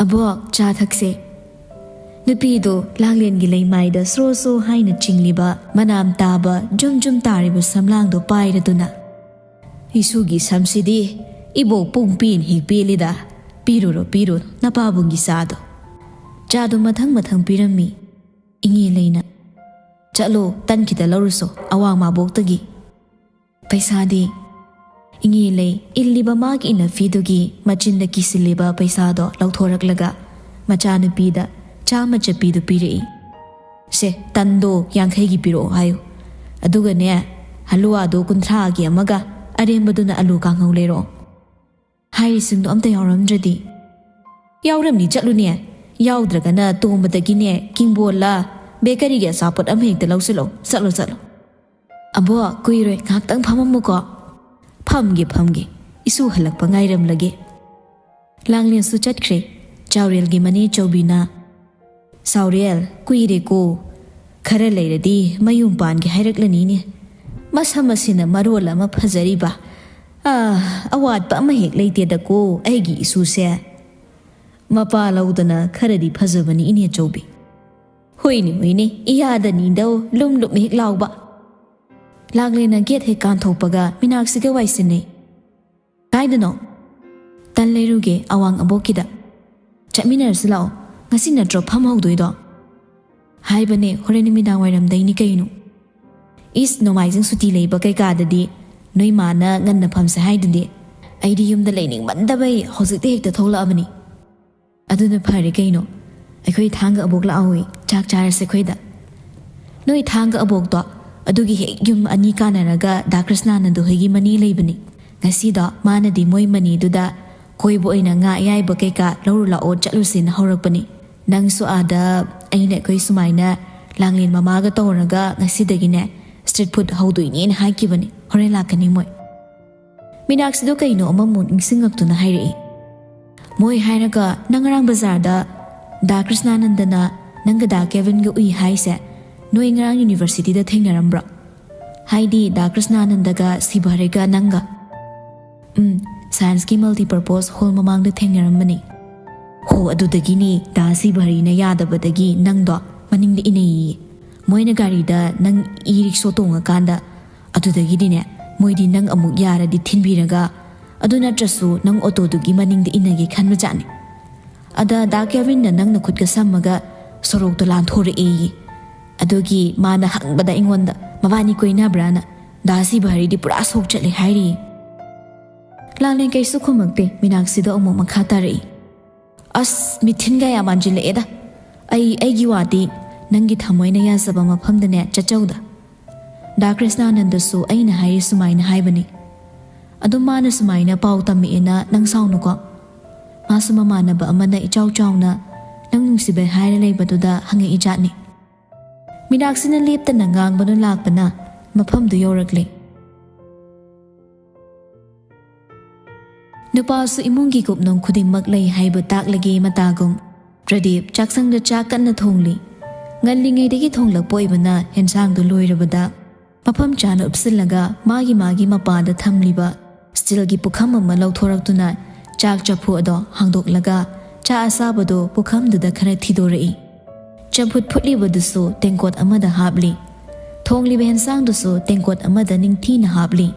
"ꯑꯕꯣꯛ, ꯆꯥ ꯊꯛꯁꯦ꯫" ꯅꯨꯄꯤꯗꯣ ꯂꯥꯡꯂꯦꯟꯒꯤ ꯂꯩꯃꯥꯏꯗ ꯁ꯭ꯔꯣ ꯁ꯭ꯔꯣ ꯍꯥꯏꯅ ꯆꯤꯡꯂꯤꯕ ꯃꯅꯥꯝ ꯇꯥꯕ ꯖꯨꯝ ꯖꯨꯝ ꯇꯥꯔꯤꯕ ꯁꯝꯂꯥꯡꯗꯣ ꯄꯥꯏꯔꯗꯨꯅ, "ꯏꯁꯨꯒꯤ ꯁꯝꯁꯤꯗꯤ ꯏꯕꯣꯛ ꯄꯨꯡ ꯄꯦꯟ ꯍꯦꯛ ꯄꯦꯜꯂꯤꯗ꯫ ꯄꯤꯔꯨꯔꯣ, ꯄꯤꯔꯨꯔꯣ ꯅꯄꯥꯕꯨꯡꯒꯤ ꯆꯥꯗꯣ꯫ ꯆꯥꯗꯣ ꯃꯊꯪ ꯃꯊꯪ ꯄꯤꯔꯝꯃꯤ꯫" ꯏꯉꯦꯜꯂꯩꯅ, "ꯆꯠꯂꯣ, ꯇꯟ ꯈꯤꯇ ꯂꯧꯔꯨꯁꯣ ꯑꯋꯥꯡ ꯃꯥꯕꯣꯛꯇꯒꯤ꯫" ꯄꯩꯁꯥꯗꯤ? ꯏꯉꯦꯜꯂꯩ ꯏꯜꯂꯤꯕ ꯃꯥꯒꯤ ꯏꯅꯐꯤꯗꯨꯒꯤ ꯃꯆꯤꯟꯗ ꯀꯤꯁꯤꯜꯂꯤꯕ ꯄꯩꯁꯥꯗꯣ ꯂꯧꯊꯣꯔꯛꯂꯒ ꯃꯆꯥꯅꯨꯄꯤꯗ ꯆꯥꯝꯃ ꯆꯠꯄꯤꯗꯨ ꯄꯤꯔꯛꯏ꯫ "ꯁꯦ, ꯇꯟꯗꯣ ꯌꯥꯡꯈꯩꯒꯤ ꯄꯤꯔꯛꯑꯣ ꯍꯥꯏꯌꯨ꯫ ꯑꯗꯨꯒꯅꯦ, ꯍꯂꯨꯋꯥꯗꯣ ꯀꯨꯟꯊ꯭ꯔꯥꯒꯤ ꯑꯃꯒ ꯑꯔꯦꯝꯕꯗꯨꯅ ꯑꯂꯨ ꯀꯥꯡꯍꯧ ꯂꯩꯔꯛꯑꯣ꯫" ꯍꯥꯏꯔꯤꯁꯤꯡꯗꯣ ꯑꯝꯇ ꯌꯥꯎꯔꯝꯗ꯭ꯔꯗꯤ? "ꯌꯥꯎꯔꯝꯅꯤ, ꯆꯠꯂꯨꯅꯦ꯫ ꯌꯥꯎꯗ꯭ꯔꯒꯅ ꯇꯣꯝꯕꯗꯒꯤꯅꯦ ꯀꯤꯡꯕꯣꯜꯂ ꯕꯦꯀꯔꯤꯒꯤ ꯑꯆꯥꯄꯣꯠ ꯑꯃ ꯍꯦꯛꯇ ꯂꯧꯁꯤꯜꯂꯛꯑꯣ꯫ ꯆꯠꯂꯣ, ꯆꯠꯂꯣ꯫" "ꯑꯕꯣ, ꯀꯨꯏꯔꯣꯏ, ꯉꯥꯏꯍꯥꯛꯇꯪ ꯐꯝꯃꯝꯃꯨꯀꯣ꯫" "ꯐꯝꯒꯦ, ꯐꯝꯒꯦ꯫ ꯏꯁꯨ ꯍꯜꯂꯛꯄ ꯉꯥꯏꯔꯝꯂꯒꯦ꯫ ꯂꯥꯡꯂꯦꯟꯁꯨ ꯆꯠꯈ꯭ꯔꯦ꯫ ꯆꯥꯎꯔꯦꯜꯒꯤ ꯃꯅꯦ ꯆꯧꯕꯤꯅ, "ꯆꯥꯎꯔꯦꯜ, ꯀꯨꯏꯔꯦꯀꯣ꯫ ꯈꯔ ꯂꯩꯔꯗꯤ ꯃꯌꯨꯝ ꯄꯥꯟꯒꯦ ꯍꯥꯏꯔꯛꯂꯅꯤꯅꯦ꯫ ꯃꯁꯝ ꯑꯁꯤꯅ ꯃꯔꯣꯜ ꯑꯃ ꯐꯖꯔꯤꯕ꯫ ꯑꯥ, ꯑꯋꯥꯠꯄ ꯑꯃ ꯍꯦꯛ ꯂꯩꯇꯦꯗꯀꯣ ꯑꯩꯒꯤ ꯏꯁꯨꯁꯦ꯫ ꯃꯄꯥ ꯂꯧꯗꯅ ꯈꯔꯗꯤ ꯐꯖꯕꯅꯤ ꯏꯅꯦ ꯆꯧꯕꯤ꯫" "ꯍꯣꯏꯅꯦ, ꯍꯣꯏꯅꯦ, ꯏꯌꯥꯗꯅꯤꯗꯧ ꯂꯨꯝ ꯂꯨꯝ ꯍꯦꯛ ꯂꯥꯎꯕ꯫" ꯂꯥꯡꯂꯦꯟꯅ ꯒꯦꯠ ꯍꯦꯛ ꯀꯥꯟꯊꯣꯛꯄꯒ ꯃꯤꯅꯥꯛꯁꯤꯒ ꯋꯥꯏꯁꯤꯟꯅꯩ꯫ "ꯀꯥꯏꯗꯅꯣ?" "ꯇꯟ ꯂꯩꯔꯨꯒꯦ, ꯑꯋꯥꯡ ꯑꯕꯣꯛꯀꯤꯗ꯫" "ꯆꯠꯃꯤꯟꯅꯔꯁꯤ ꯂꯥꯛꯑꯣ, ꯉꯁꯤ ꯅꯠꯇ꯭ꯔꯣ ꯐꯝ ꯍꯧꯗꯣꯏꯗꯣ?" "ꯍꯥꯏꯕꯅꯦ, ꯍꯣꯔꯦꯟ ꯅꯨꯃꯤꯗꯥꯡ ꯋꯥꯏꯔꯝꯗꯩꯅꯤ ꯀꯩꯅꯣ꯫" "ꯏꯁ, ꯅꯣꯡꯃꯥꯏꯖꯤꯡ ꯁꯨꯇꯤ ꯂꯩꯕ ꯀꯩꯀꯥꯗꯗꯤ ꯅꯣꯏ ꯃꯥꯅ ꯉꯟꯅ ꯐꯝꯁꯦ ꯍꯥꯏꯗꯨꯗꯤ꯫ ꯑꯩꯗꯤ ꯌꯨꯝꯗ ꯂꯩꯅꯤꯡꯃꯟꯗꯕꯩ ꯍꯧꯖꯤꯛꯇ ꯍꯦꯛꯇ ꯊꯣꯛꯂꯛꯑꯕꯅꯤ꯫" "ꯑꯗꯨꯅ ꯐꯔꯦ ꯀꯩꯅꯣ, ꯑꯩꯈꯣꯏ ꯊꯥꯡꯒ ꯑꯕꯣꯛ ꯂꯥꯛꯍꯧꯋꯤ, ꯆꯥꯛ ꯆꯥꯔꯁꯦ ꯑꯩꯈꯣꯏꯗ꯫" "ꯅꯣꯏ ꯊꯥꯡꯒ ꯑꯕꯣꯛꯇꯣ ꯑꯗꯨꯒꯤ ꯍꯦꯛ ꯌꯨꯝ ꯑꯅꯤ ꯀꯥꯟꯅꯔꯒ ꯗꯥ ꯀ꯭ꯔꯤꯁꯅꯥꯅꯟꯗ ꯍꯣꯏꯒꯤ ꯃꯅꯦ ꯂꯩꯕꯅꯤ꯫ ꯉꯁꯤꯗꯣ ꯃꯥꯅꯗꯤ ꯃꯣꯏ ꯃꯅꯤꯗꯨꯗ ꯀꯣꯏꯕ ꯑꯣꯏꯅ ꯉꯥ ꯑꯌꯥꯏꯕ ꯀꯩꯀꯥ ꯂꯧꯔꯨ ꯂꯥꯛꯑꯣ ꯆꯠꯂꯨꯁꯦꯅ ꯍꯧꯔꯛꯄꯅꯤ꯫ ꯅꯪꯁꯨ ꯑꯥꯗ ꯑꯩꯅ ꯑꯩꯈꯣꯏ ꯁꯨꯃꯥꯏꯅ ꯂꯥꯡꯂꯦꯟ ꯃꯃꯥꯒ ꯇꯧꯔꯒ ꯉꯁꯤꯗꯒꯤꯅꯦ ꯁ꯭ꯇ꯭ꯔꯤꯠ ꯐꯨꯗ ꯍꯧꯗꯣꯏꯅꯦꯅ ꯍꯥꯏꯈꯤꯕꯅꯤ꯫ ꯍꯣꯔꯦꯟ ꯂꯥꯛꯀꯅꯤ ꯃꯣꯏ꯫" ꯃꯤꯅꯥꯛꯁꯤꯗꯣ ꯀꯩꯅꯣ ꯑꯃꯃꯨꯛ ꯅꯤꯡꯁꯤꯡꯉꯛꯇꯨꯅ ꯍꯥꯏꯔꯛꯏ꯫ "ꯃꯣꯏ ꯍꯥꯏꯔꯒ ꯅꯪ ꯉꯔꯥꯡ ꯕꯖꯥꯔꯗ ꯗꯥ ꯀ꯭ꯔꯤꯁꯅꯥꯅꯟꯗꯅ ꯅꯪꯒ ꯗꯥ ꯀꯦꯚꯤꯟꯒ ꯎꯏ ꯍꯥꯏꯁꯦ, ꯅꯣꯏ ꯉꯔꯥꯡ ꯌꯨꯅꯤꯚꯔꯁꯤꯇꯤꯗ ꯊꯦꯡꯅꯔꯝꯕ꯭ꯔꯣ? ꯍꯥꯏꯗꯤ ꯗꯥ ꯀ꯭ꯔꯤꯁꯅꯥꯅꯟꯗꯒ ꯁꯤꯚꯔꯤꯒ ꯅꯪꯒ?" "ꯎꯝ, ꯁꯥꯏꯟꯁꯀꯤ ꯃꯜꯇꯤꯄꯔꯄꯣꯁ ꯍꯣꯜ ꯃꯃꯥꯡꯗ ꯊꯦꯡꯅꯔꯝꯕꯅꯤ꯫" "ꯍꯣ, ꯑꯗꯨꯗꯒꯤꯅꯤ ꯗꯥ ꯁꯤꯚꯔꯤꯅ ꯌꯥꯗꯕꯗꯒꯤ ꯅꯪꯗꯣ ꯃꯅꯤꯡꯗ ꯏꯅꯩꯌꯦ꯫ ꯃꯣꯏꯅ ꯒꯥꯔꯤꯗ ꯅꯪ ꯏ ꯔꯤꯛꯁꯣ ꯇꯣꯡꯉꯀꯥꯟꯗ, ꯑꯗꯨꯗꯒꯤꯗꯤꯅꯦ ꯃꯣꯏꯗꯤ ꯅꯪ ꯑꯃꯨꯛ ꯌꯥꯔꯗꯤ ꯊꯤꯟꯕꯤꯔꯒ, ꯑꯗꯨ ꯅꯠꯇ꯭ꯔꯁꯨ ꯅꯪ ꯑꯣꯇꯣꯗꯨꯒꯤ ꯃꯅꯤꯡꯗ ꯏꯟꯅꯒꯦ ꯈꯟꯕꯖꯥꯠꯅꯤ꯫ ꯑꯗ ꯗꯥ ꯀꯦꯚꯤꯟꯅ ꯅꯪ ꯅꯈꯨꯠꯀ ꯁꯝꯃꯒ ꯁꯣꯔꯣꯛꯇ ꯂꯥꯟꯊꯣꯔꯛꯑꯦꯌꯦ꯫ ꯑꯗꯨꯒꯤ ꯃꯥꯅ ꯍꯪꯕꯗ ꯑꯩꯉꯣꯟꯗ ꯃꯕꯥꯅꯤ ꯀꯣꯏꯅꯕ꯭ꯔꯥꯅ, ꯗꯥ ꯁꯤꯚꯔꯤꯗꯤ ꯄꯨꯔꯥ ꯁꯣꯛ ꯆꯠꯂꯦ ꯍꯥꯏꯔꯤꯌꯦ꯫" ꯂꯥꯡꯂꯦꯟ ꯀꯩꯁꯨ ꯈꯨꯝꯃꯛꯇꯦ꯫ ꯃꯤꯅꯥꯛꯁꯤꯗꯣ ꯑꯃꯨꯛ ꯃꯈꯥ ꯇꯥꯔꯛꯏ꯫ "ꯑꯁ, ꯃꯤꯊꯤꯟꯒ ꯌꯥꯝ ꯃꯥꯟꯁꯤꯜꯂꯛꯑꯦꯗ꯫ ꯑꯩ, ꯑꯩꯒꯤ ꯋꯥꯗꯤ ꯅꯪꯒꯤ ꯊꯃꯣꯏꯅ ꯌꯥꯖꯕ ꯃꯐꯝꯗꯅꯦ ꯆꯠꯆꯧꯗ꯫ ꯗꯥ ꯀ꯭ꯔꯤꯁꯅꯥꯅꯟꯗꯁꯨ ꯑꯩꯅ ꯍꯥꯏꯔꯤ ꯁꯨꯃꯥꯏꯅ ꯍꯥꯏꯕꯅꯤ꯫ ꯑꯗꯨꯝ ꯃꯥꯅ ꯁꯨꯃꯥꯏꯅ ꯄꯥꯎ ꯇꯝꯃꯛꯑꯦꯅ ꯅꯪ ꯁꯥꯎꯅꯨꯀꯣ꯫" ꯃꯥꯁꯨ ꯃꯃꯥꯟꯅꯕ ꯑꯃꯅ ꯏꯆꯥꯎ ꯆꯥꯎꯅ ꯅꯪ ꯅꯨꯡꯁꯤꯕꯩ ꯍꯥꯏꯔ ꯂꯩꯕꯗꯨꯗ ꯍꯪꯉꯛꯏ ꯖꯥꯠꯅꯤ꯫ ꯃꯤꯅꯥꯛꯁꯤꯅ ꯂꯦꯞꯇꯅ ꯉꯥꯡꯕꯅ ꯂꯥꯛꯄꯅ ꯃꯐꯝꯗꯨ ꯌꯧꯔꯛꯂꯦ꯫ ꯅꯨꯄꯥꯁꯨ ꯏꯃꯨꯡꯒꯤ ꯀꯨꯞꯅꯣꯝ ꯈꯨꯗꯤꯡꯃꯛ ꯂꯩ ꯍꯥꯏꯕ ꯇꯥꯛꯂꯒꯦ ꯃꯇꯥꯒꯨꯝ꯫ ꯄ꯭ꯔꯗꯤꯞ ꯆꯥꯛꯁꯪꯗ ꯆꯥꯛ ꯀꯟꯅ ꯊꯣꯡꯂꯤ꯫ ꯉꯜꯂꯤꯉꯩꯗꯒꯤ ꯊꯣꯡꯂꯛꯄ ꯑꯣꯏꯕꯅ ꯍꯦꯟꯁꯥꯡꯗꯨ ꯂꯣꯏꯔꯕꯗ ꯃꯐꯝ ꯆꯥꯅ ꯎꯞꯁꯤꯜꯂꯒ ꯃꯥꯒꯤ ꯃꯥꯒꯤ ꯃꯄꯥꯗ ꯊꯝꯂꯤꯕ ꯁ꯭ꯇꯤꯜꯒꯤ ꯄꯨꯈꯝ ꯑꯃ ꯂꯧꯊꯣꯔꯛꯇꯨꯅ ꯆꯥꯛ ꯆꯐꯨ ꯑꯗꯣ ꯍꯥꯡꯗꯣꯛꯂꯒ ꯆꯥ ꯑꯁꯥꯕꯗꯨ ꯄꯨꯈꯝꯗꯨꯗ ꯈꯔ ꯊꯤꯗꯣꯔꯛꯏ꯫ ꯆꯝꯐꯨꯠ ꯐꯨꯠꯂꯤꯕꯗꯨꯁꯨ ꯇꯦꯡꯀꯣꯠ ꯑꯃꯗ ꯍꯥꯞꯂꯤ꯫ ꯊꯣꯡꯂꯤꯕ ꯍꯦꯟꯁꯥꯡꯗꯨꯁꯨ ꯇꯦꯡꯀꯣꯠ ꯑꯃꯗ ꯅꯤꯡꯊꯤꯅ ꯍꯥꯞꯂꯤ꯫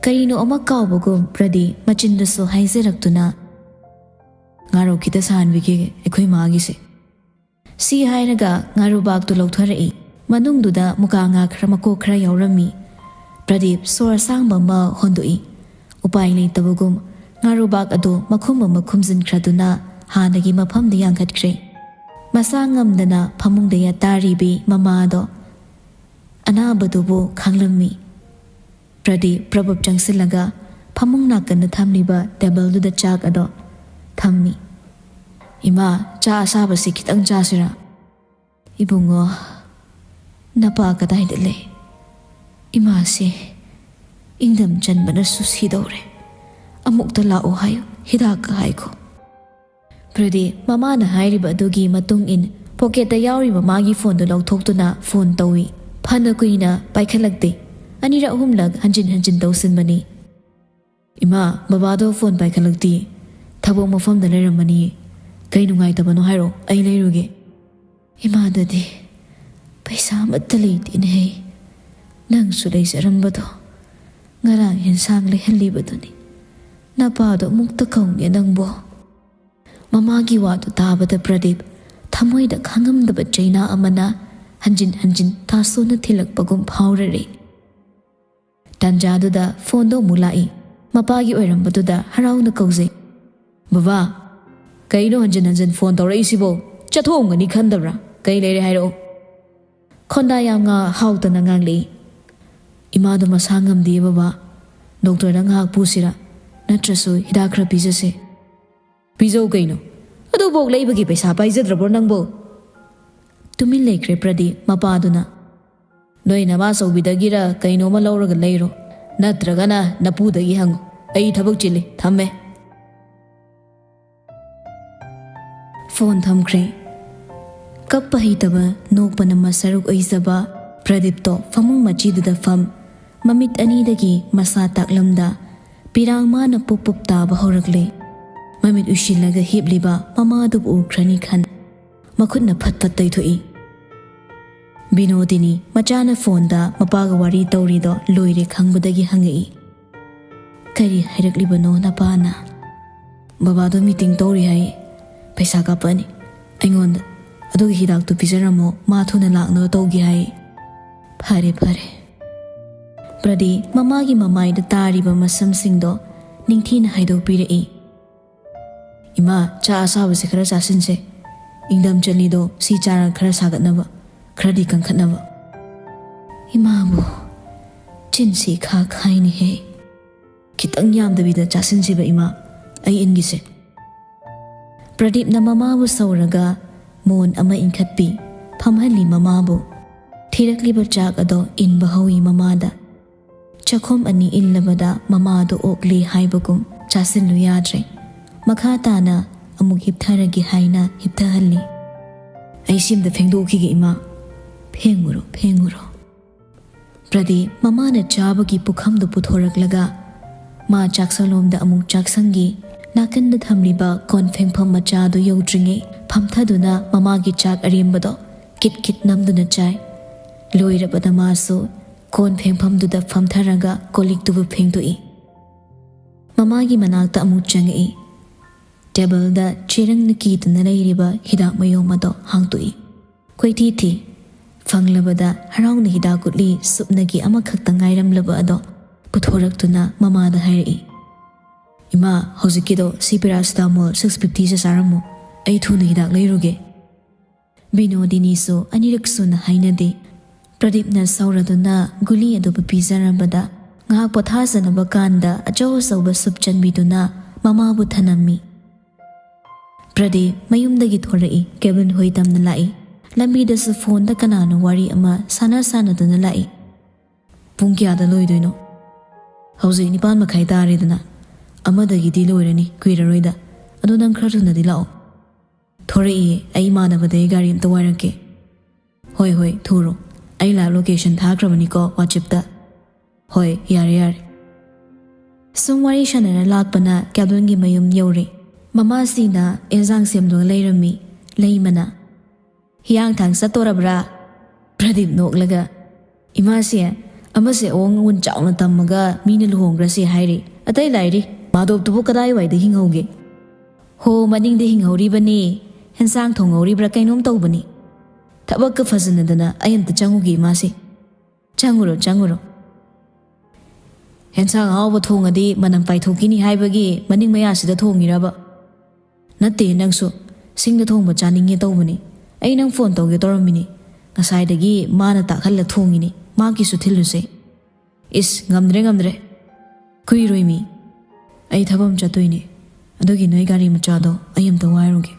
ꯀꯔꯤꯅꯣ ꯑꯃ ꯀꯥꯎꯕꯒꯨꯝ ꯄ꯭ꯔꯗꯤꯞ ꯃꯆꯤꯟꯗꯁꯨ ꯍꯥꯏꯖꯔꯛꯇꯨꯅ, "ꯉꯥꯔꯧ ꯈꯤꯇ ꯁꯥꯍꯟꯕꯤꯒꯦ ꯑꯩꯈꯣꯏ ꯃꯥꯒꯤꯁꯦ"꯫ ꯁꯤ ꯍꯥꯏꯔꯒ ꯉꯥꯔꯨꯕꯥꯛꯇꯨ ꯂꯧꯊꯣꯔꯛꯏ꯫ ꯃꯅꯨꯡꯗꯨꯗ ꯃꯨꯀꯥ ꯉꯥ ꯈꯔ ꯃꯀꯣꯛ ꯈꯔ ꯌꯥꯎꯔꯝꯃꯤ꯫ ꯄ꯭ꯔꯗꯤꯞ ꯁꯣꯔ ꯑꯁꯥꯡꯕ ꯑꯃ ꯍꯣꯟꯗꯣꯛꯏ꯫ ꯎꯄꯥꯏ ꯂꯩꯇꯕꯒꯨꯝ ꯉꯥꯔꯨꯕꯥꯛ ꯑꯗꯨ ꯃꯈꯨꯝ ꯑꯃ ꯈꯨꯝꯖꯤꯟꯈ꯭ꯔꯗꯨꯅ ꯍꯥꯟꯅꯒꯤ ꯃꯐꯝꯗ ꯌꯥꯟꯈꯠꯈ꯭ꯔꯦ꯫ ꯃꯁꯥ ꯉꯝꯗꯅ ꯐꯃꯨꯡꯗ ꯌꯥꯇꯥꯔꯤꯕꯤ ꯃꯃꯥꯗꯣ ꯑꯅꯥꯕꯗꯨꯕꯨ ꯈꯥꯡꯂꯝꯃꯤ꯫ ꯄ꯭ꯔꯗꯤꯞ ꯄ꯭ꯔꯕꯨꯞ ꯆꯪꯁꯤꯜꯂꯒ ꯐꯃꯨꯡ ꯅꯥꯀꯟꯗ ꯊꯝꯂꯤꯕ ꯇꯦꯕꯜꯗꯨꯗ ꯆꯥꯛ ꯑꯗꯣ ꯊꯝꯃꯤ꯫ "ꯏꯃꯥ, ꯆꯥ ꯑꯁꯥꯕꯁꯤ ꯈꯤꯇꯪ ꯆꯥꯁꯤꯔꯥ?" "ꯏꯕꯨꯡꯉꯣ, ꯅꯄꯥ ꯀꯗꯥꯏꯗ ꯂꯩ? ꯏꯃꯥꯁꯦ ꯏꯪꯗꯝ ꯆꯟꯕꯅꯁꯨ ꯁꯤꯗꯧꯔꯦ꯫ ꯑꯃꯨꯛꯇ ꯂꯥꯛꯑꯣ ꯍꯥꯏꯌꯨ, ꯍꯤꯗꯥꯛꯀ ꯍꯥꯏꯈꯣ"꯫ ꯄ꯭ꯔꯗꯤꯞ ꯃꯃꯥꯅ ꯍꯥꯏꯔꯤꯕ ꯑꯗꯨꯒꯤ ꯃꯇꯨꯡ ꯏꯟ ꯄꯣꯀꯦꯠꯇ ꯌꯥꯎꯔꯤꯕ ꯃꯥꯒꯤ ꯐꯣꯟꯗꯨ ꯂꯧꯊꯣꯛꯇꯨꯅ ꯐꯣꯟ ꯇꯧꯏ꯫ ꯐꯅ ꯀꯨꯏꯅ ꯄꯥꯏꯈꯠꯂꯛꯇꯦ꯫ ꯑꯅꯤꯔꯛ ꯑꯍꯨꯝꯂꯛ ꯍꯟꯖꯤꯟ ꯍꯟꯖꯤꯟ ꯇꯧꯁꯤꯟꯕꯅꯤ꯫ "ꯏꯃꯥ, ꯕꯕꯥꯗꯣ ꯐꯣꯟ ꯄꯥꯏꯈꯠꯂꯛꯇꯦ꯫ ꯊꯕꯛ ꯃꯐꯝꯗ ꯂꯩꯔꯝꯃꯅꯤ꯫ ꯀꯩ ꯅꯨꯡꯉꯥꯏꯇꯕꯅꯣ ꯍꯥꯏꯔꯣ, ꯑꯩ ꯂꯩꯔꯨꯒꯦ"꯫ "ꯏꯃꯥꯗꯗꯤ ꯄꯩꯁꯥ ꯑꯃꯠꯇ ꯂꯩꯇꯦꯅꯦꯍꯦ꯫ ꯅꯪꯁꯨ ꯂꯩꯖꯔꯝꯕꯗꯣ ꯉꯔꯥꯡ ꯌꯦꯟꯁꯥꯡ ꯂꯩꯍꯜꯂꯤꯕꯗꯨꯅꯤ꯫ ꯅꯄꯥꯗꯣ ꯑꯃꯨꯛꯇ ꯀꯧꯅꯦ ꯅꯪꯕꯣ"꯫ ꯃꯃꯥꯒꯤ ꯋꯥꯗꯨ ꯇꯥꯕꯗ ꯄ꯭ꯔꯗꯤꯞ ꯊꯃꯣꯏꯗ ꯈꯥꯡꯉꯝꯗꯕ ꯆꯩꯅꯥ ꯑꯃꯅ ꯍꯟꯖꯤꯟ ꯍꯟꯖꯤꯟ ꯇꯥꯁꯣꯟꯅ ꯊꯤꯜꯂꯛꯄꯒꯨꯝ ꯐꯥꯎꯔꯔꯦ꯫ ꯇꯥꯟꯖꯥꯗꯨꯗ ꯐꯣꯟꯗꯣ ꯑꯃꯨꯛ ꯂꯥꯛꯏ꯫ ꯃꯄꯥꯒꯤ ꯑꯣꯏꯔꯝꯕꯗꯨꯗ ꯍꯔꯥꯎꯅ ꯀꯧꯖꯩ꯫ "ꯕꯕꯥ, ꯀꯩꯅꯣ ꯍꯟꯖꯤꯟ ꯍꯟꯖꯤꯟ ꯐꯣꯟ ꯇꯧꯔꯛꯏꯁꯤꯕꯣ? ꯆꯠꯊꯣꯛꯑꯝꯒꯅꯤ ꯈꯟꯗꯕ꯭ꯔꯥ? ꯀꯩ ꯂꯩꯔꯦ ꯍꯥꯏꯔꯛꯑꯣ"꯫ ꯈꯣꯟꯗꯥ ꯌꯥꯝ ꯉꯥ ꯍꯥꯎꯇꯅ ꯉꯥꯡꯂꯛꯏ꯫ "ꯏꯃꯥꯗꯣ ꯃꯁꯥ ꯉꯝꯗꯦ ꯕꯕꯥ꯫ ꯗꯣꯛꯇꯔꯗ ꯉꯥꯏꯍꯥꯛ ꯄꯨꯁꯤꯔꯥ? ꯅꯠꯇ꯭ꯔꯁꯨ ꯍꯤꯗꯥꯛ ꯈꯔ ꯄꯤꯖꯁꯦ"꯫ "ꯄꯤꯖꯧ ꯀꯩꯅꯣ? ꯑꯗꯨꯐꯥꯎ ꯂꯩꯕꯒꯤ ꯄꯩꯁꯥ ꯄꯥꯏꯖꯗ꯭ꯔꯕ꯭ꯔꯣ ꯅꯪꯕꯣ?" ꯇꯨꯃꯤꯟ ꯂꯩꯈ꯭ꯔꯦ ꯄ꯭ꯔꯗꯤꯞ ꯃꯄꯥꯗꯨꯅ꯫ "ꯅꯣꯏ ꯅꯃꯥꯆꯧꯕꯤꯗꯒꯤꯔ ꯀꯩꯅꯣꯃ ꯂꯧꯔꯒ ꯂꯩꯔꯣ, ꯅꯠꯇ꯭ꯔꯒꯅ ꯅꯄꯨꯗꯒꯤ ꯍꯪꯉꯨ꯫ ꯑꯩ ꯊꯕꯛ ꯆꯤꯜꯂꯤ, ꯊꯝꯃꯦ"꯫ ꯐꯣꯟ ꯊꯝꯈ꯭ꯔꯦ꯫ ꯀꯞꯄ ꯍꯩꯇꯕ, ꯅꯣꯛꯄꯅ ꯃꯁꯥꯔꯨꯛ ꯑꯣꯏꯖꯕ ꯄ꯭ꯔꯗꯤꯞꯇꯣ ꯐꯃꯨꯡ ꯃꯆꯤꯗꯨꯗ ꯐꯝ, ꯃꯃꯤꯠ ꯑꯅꯤꯗꯒꯤ ꯃꯁꯥ ꯇꯥꯛꯂꯝꯗ ꯄꯤꯔꯥꯡ ꯃꯥꯅ ꯄꯨꯞ ꯄꯨꯞ ꯇꯥꯕ ꯍꯧꯔꯛꯂꯦ꯫ ꯃꯃꯤꯠ ꯎꯏꯁꯤꯜꯂꯒ ꯍꯤꯞꯂꯤꯕ ꯃꯃꯥꯗꯨꯕꯨ ꯎꯈ꯭ꯔꯅꯤ ꯈꯟ ꯃꯈꯨꯠꯅ ꯐꯠ ꯐꯠ ꯇꯩꯊꯣꯛꯏ꯫ ꯕꯤꯅꯣꯗꯤꯅꯤ ꯃꯆꯥꯅ ꯐꯣꯟꯗ ꯃꯄꯥꯒ ꯋꯥꯔꯤ ꯇꯧꯔꯤꯗꯣ ꯂꯣꯏꯔꯦ ꯈꯪꯕꯗꯒꯤ ꯍꯪꯉꯛꯏ, "ꯀꯔꯤ ꯍꯥꯏꯔꯛꯂꯤꯕꯅꯣ ꯅꯄꯥꯅ?" "ꯕꯕꯥꯗꯣ ꯃꯤꯇꯤꯡ ꯇꯧꯔꯤ ꯍꯥꯏ, ꯄꯩꯁꯥ ꯀꯥꯞꯄꯛꯑꯅꯤ ꯑꯩꯉꯣꯟꯗ꯫ ꯑꯗꯨꯒꯤ ꯍꯤꯗꯥꯛꯇꯨ ꯄꯤꯖꯔꯝꯃꯣ, ꯃꯥ ꯊꯨꯅ ꯂꯥꯛꯅꯕ ꯇꯧꯒꯦ ꯍꯥꯏ꯫" "ꯐꯔꯦ, ꯐꯔꯦ꯫" ꯄ꯭ꯔꯗꯤꯞ ꯃꯃꯥꯒꯤ ꯃꯃꯥꯏꯗ ꯇꯥꯔꯤꯕ ꯃꯁꯝꯁꯤꯡꯗꯣ ꯅꯤꯡꯊꯤꯅ ꯍꯥꯏꯗꯣꯛꯄꯤꯔꯛꯏ꯫ "ꯏꯃꯥ, ꯆꯥ ꯑꯁꯥꯕꯁꯦ ꯈꯔ ꯆꯥꯁꯤꯟꯁꯦ꯫ ꯏꯪꯗꯝ ꯆꯜꯂꯤꯗꯣ ꯁꯤ ꯆꯥꯔꯒ ꯈꯔ ꯁꯥꯒꯠꯅꯕ, ꯈꯔꯗꯤ ꯀꯟꯈꯠꯅꯕ꯫" "ꯏꯃꯥꯕꯨ ꯆꯤꯟꯁꯤ ꯈꯥ ꯈꯥꯏꯅꯦꯍꯦ꯫ ꯈꯤꯇꯪ ꯌꯥꯝꯗꯕꯤꯗ ꯆꯥꯁꯤꯟꯁꯤꯕ ꯏꯃꯥ, ꯑꯩ ꯏꯟꯒꯤꯁꯦ꯫" ꯄ꯭ꯔꯗꯤꯞꯅ ꯃꯃꯥꯕꯨ ꯁꯧꯔꯒ ꯃꯣꯟ ꯑꯃ ꯏꯟꯈꯠꯄꯤ, ꯐꯝꯍꯜꯂꯤ ꯃꯃꯥꯕꯨ꯫ ꯊꯤꯔꯛꯂꯤꯕ ꯆꯥꯛ ꯑꯗꯣ ꯏꯟꯕ ꯍꯧꯏ ꯃꯃꯥꯗ꯫ ꯆꯥꯛꯈꯨꯝ ꯑꯅꯤ ꯏꯜꯂꯕꯗ ꯃꯃꯥꯗꯨ ꯑꯣꯛꯂꯦ ꯍꯥꯏꯕꯒꯨꯝ ꯆꯥꯁꯤꯜꯂꯨ ꯌꯥꯗ꯭ꯔꯦ꯫ ꯃꯈꯥ ꯇꯥꯅ ꯑꯃꯨꯛ ꯍꯤꯞꯊꯔꯒꯦ ꯍꯥꯏꯅ ꯍꯤꯞꯊꯍꯜꯂꯤ꯫ "ꯑꯩ ꯁꯤꯝꯇ ꯐꯦꯡꯗꯣꯛꯈꯤꯒꯦ ꯏꯃꯥ꯫" "ꯐꯦꯡꯉꯨꯔꯣ, ꯐꯦꯡꯉꯨꯔꯣ꯫" ꯄ꯭ꯔꯗꯤꯞ ꯃꯃꯥꯅ ꯆꯥꯕꯒꯤ ꯄꯨꯈꯝꯗꯨ ꯄꯨꯊꯣꯔꯛꯂꯒ ꯃꯥ ꯆꯥꯛꯁꯪꯂꯣꯝꯗ ꯑꯃꯨꯛ ꯆꯥꯛꯁꯪꯒꯤ ꯅꯥꯀꯟꯗ ꯊꯝꯂꯤꯕ ꯀꯣꯟ ꯐꯦꯡꯐꯝ ꯃꯆꯥꯗꯨ ꯌꯧꯗ꯭ꯔꯤꯉꯩ ꯐꯝꯊꯗꯨꯅ ꯃꯃꯥꯒꯤ ꯆꯥꯛ ꯑꯔꯦꯝꯕꯗꯣ ꯀꯤꯠ ꯀꯤꯠ ꯅꯝꯗꯨꯅ ꯆꯥꯏ꯫ ꯂꯣꯏꯔꯕꯗ ꯃꯥꯁꯨ ꯀꯣꯟ ꯐꯦꯡꯐꯝꯗꯨꯗ ꯐꯝꯊꯔꯒ ꯀꯣꯜꯂꯤꯛꯇꯨꯕꯨ ꯐꯦꯡꯗꯣꯛꯏ꯫ ꯃꯃꯥꯒꯤ ꯃꯅꯥꯛꯇ ꯑꯃꯨꯛ ꯆꯪꯉꯛꯏ꯫ ꯇꯦꯕꯜꯗ ꯆꯦꯔꯪꯅ ꯀꯤꯗꯨꯅ ꯂꯩꯔꯤꯕ ꯍꯤꯗꯥꯛ ꯃꯌꯣꯝ ꯑꯗꯣ ꯍꯥꯡꯗꯣꯛꯏ꯫ ꯀꯣꯏꯊꯤ ꯊꯤ꯫ ꯐꯪꯂꯕꯗ ꯍꯔꯥꯎꯅ ꯍꯤꯗꯥꯛ ꯒꯨꯂꯤ ꯁꯨꯞꯅꯒꯤ ꯑꯃꯈꯛꯇ ꯉꯥꯏꯔꯝꯂꯕ ꯑꯗꯣ ꯄꯨꯊꯣꯔꯛꯇꯨꯅ ꯃꯃꯥꯗ ꯍꯥꯏꯔꯛꯏ, "ꯏꯃꯥ, ꯍꯧꯖꯤꯛꯀꯤꯗꯣ ꯁꯤ paracetamol six fiftyꯁꯦ ꯆꯥꯔꯝꯃꯣ꯫ ꯑꯩ ꯊꯨꯅ ꯍꯤꯗꯥꯛ ꯂꯩꯔꯨꯒꯦ꯫" ꯕꯤꯅꯣꯗꯤꯅꯤꯁꯨ ꯑꯅꯤꯔꯛ ꯁꯨꯅ ꯍꯥꯏꯅꯗꯦ꯫ ꯄ꯭ꯔꯗꯤꯞꯅ ꯁꯧꯔꯗꯨꯅ ꯒꯨꯂꯤ ꯑꯗꯨꯕꯨ ꯄꯤꯖꯔꯝꯕꯗ ꯉꯥꯏꯍꯥꯛ ꯄꯣꯊꯥꯖꯅꯕ ꯀꯥꯟꯗ ꯑꯆꯧ ꯑꯆꯧꯕ ꯁꯨꯞ ꯆꯟꯕꯤꯗꯨꯅ ꯃꯃꯥꯕꯨ ꯊꯅꯝꯃꯤ꯫ ꯄ꯭ꯔꯗꯤꯞ ꯃꯌꯨꯝꯗꯒꯤ ꯊꯣꯔꯛꯏ꯫ ꯀꯦꯕꯤꯟ ꯍꯣꯏ ꯇꯝꯅ ꯂꯥꯛꯏ꯫ ꯂꯝꯕꯤꯗꯁꯨ ꯐꯣꯟꯗ ꯀꯅꯥꯅꯣ ꯋꯥꯔꯤ ꯑꯃ ꯁꯥꯟꯅ ꯁꯥꯟꯅꯗꯨꯅ ꯂꯥꯛꯏ꯫ "ꯄꯨꯡ ꯀꯌꯥꯗ ꯂꯣꯏꯗꯣꯏꯅꯣ?" "ꯍꯧꯖꯤꯛ ꯅꯤꯄꯥꯟ ꯃꯈꯥꯏ ꯇꯥꯔꯦꯗꯅ꯫ ꯑꯃꯗꯒꯤꯗꯤ ꯂꯣꯏꯔꯅꯤ, ꯀꯨꯏꯔꯔꯣꯏꯗ꯫ ꯑꯗꯣ ꯅꯪ ꯈꯔ ꯊꯨꯅꯗꯤ ꯂꯥꯛꯑꯣ꯫" "ꯊꯣꯔꯛꯏꯌꯦ, ꯑꯩ ꯏꯃꯥꯟꯅꯕꯗꯩ ꯒꯥꯔꯤ ꯑꯝꯇ ꯋꯥꯏꯔꯛꯀꯦ꯫" "ꯍꯣꯏ ꯍꯣꯏ, ꯊꯨꯔꯣ꯫ ꯑꯩ live location ꯊꯥꯈ꯭ꯔꯕꯅꯤꯀꯣ WhatsApp-ꯇ꯫" "ꯍꯣꯏ, ꯌꯥꯔꯦ ꯌꯥꯔꯦ꯫" ꯁꯨꯝ ꯋꯥꯔꯤ ꯁꯥꯟꯅꯔ ꯂꯥꯛꯄꯅ ꯀꯦꯕꯤꯟꯒꯤ ꯃꯌꯨꯝ ꯌꯧꯔꯦ꯫ ꯃꯃꯥꯁꯤꯅ ꯑꯦꯟꯖꯥꯡ ꯁꯦꯝꯗꯨꯅ ꯂꯩꯔꯝꯃꯤ꯫ ꯂꯩꯃꯅ, "ꯍꯤꯌꯥꯡꯊꯥꯡ ꯆꯠꯇꯣꯔꯕ꯭ꯔꯥ?" ꯄ꯭ꯔꯗꯤꯞ ꯅꯣꯛꯂꯒ, "ꯏꯃꯥꯁꯦ, ꯑꯃꯁꯦ ꯑꯋꯣꯡ ꯑꯋꯣꯟ ꯆꯥꯎꯅ ꯇꯝꯃꯒ ꯃꯤꯅ ꯂꯨꯍꯣꯡꯈ꯭ꯔꯁꯦ ꯍꯥꯏꯔꯤ꯫ ꯑꯇꯩ ꯂꯥꯏꯔꯤ, ꯃꯥꯙꯕꯇꯨꯕꯨ ꯀꯗꯥꯏꯋꯥꯏꯗ ꯍꯤꯡꯍꯧꯒꯦ?" "ꯍꯣ, ꯃꯅꯤꯡꯗ ꯍꯤꯡꯍꯧꯔꯤꯕꯅꯤ꯫ ꯍꯦꯟꯁꯥꯡ ꯊꯣꯡꯍꯧꯔꯤꯕ꯭ꯔꯥ ꯀꯩꯅꯣꯝ ꯇꯧꯕꯅꯤ꯫ ꯊꯕꯛꯀ ꯐꯖꯅꯗꯅ ꯑꯩ ꯑꯝꯇ ꯆꯪꯉꯨꯒꯦ ꯏꯃꯥꯁꯦ꯫" "ꯆꯪꯉꯨꯔꯣ, ꯆꯪꯉꯨꯔꯣ꯫ ꯍꯦꯟꯁꯥꯡ ꯑꯍꯥꯎꯕ ꯊꯣꯡꯉꯗꯤ ꯃꯅꯝ ꯄꯥꯏꯊꯣꯛꯈꯤꯅꯤ ꯍꯥꯏꯕꯒꯤ ꯃꯅꯤꯡ ꯃꯌꯥꯁꯤꯗ ꯊꯣꯡꯉꯤꯔꯕ?" "ꯅꯠꯇꯦ, ꯅꯪꯁꯨ꯫ ꯁꯤꯡꯗ ꯊꯣꯡꯕ ꯆꯥꯅꯤꯡꯉꯦ ꯇꯧꯕꯅꯤ꯫ ꯑꯩ ꯅꯪ phone ꯇꯧꯒꯦ ꯇꯧꯔꯝꯃꯤꯅꯤ꯫ ꯉꯁꯥꯏꯗꯒꯤ ꯃꯥꯅ ꯇꯥꯛꯍꯜꯂ ꯊꯣꯡꯉꯤꯅꯤ꯫ ꯃꯥꯒꯤꯁꯨ ꯊꯤꯜꯂꯨꯁꯦ꯫" "ꯏꯁ, ꯉꯝꯗ꯭ꯔꯦ, ꯉꯝꯗ꯭ꯔꯦ꯫ ꯀꯨꯏꯔꯣꯏ ꯃꯤ꯫ ꯑꯩ ꯊꯕꯛ ꯑꯃ ꯆꯠꯇꯣꯏꯅꯦ꯫ ꯑꯗꯨꯒꯤ ꯅꯣꯏ ꯒꯥꯔꯤ ꯃꯆꯥꯗꯣ ꯑꯩ ꯑꯝꯇ ꯋꯥꯏꯔꯨꯒꯦ꯫"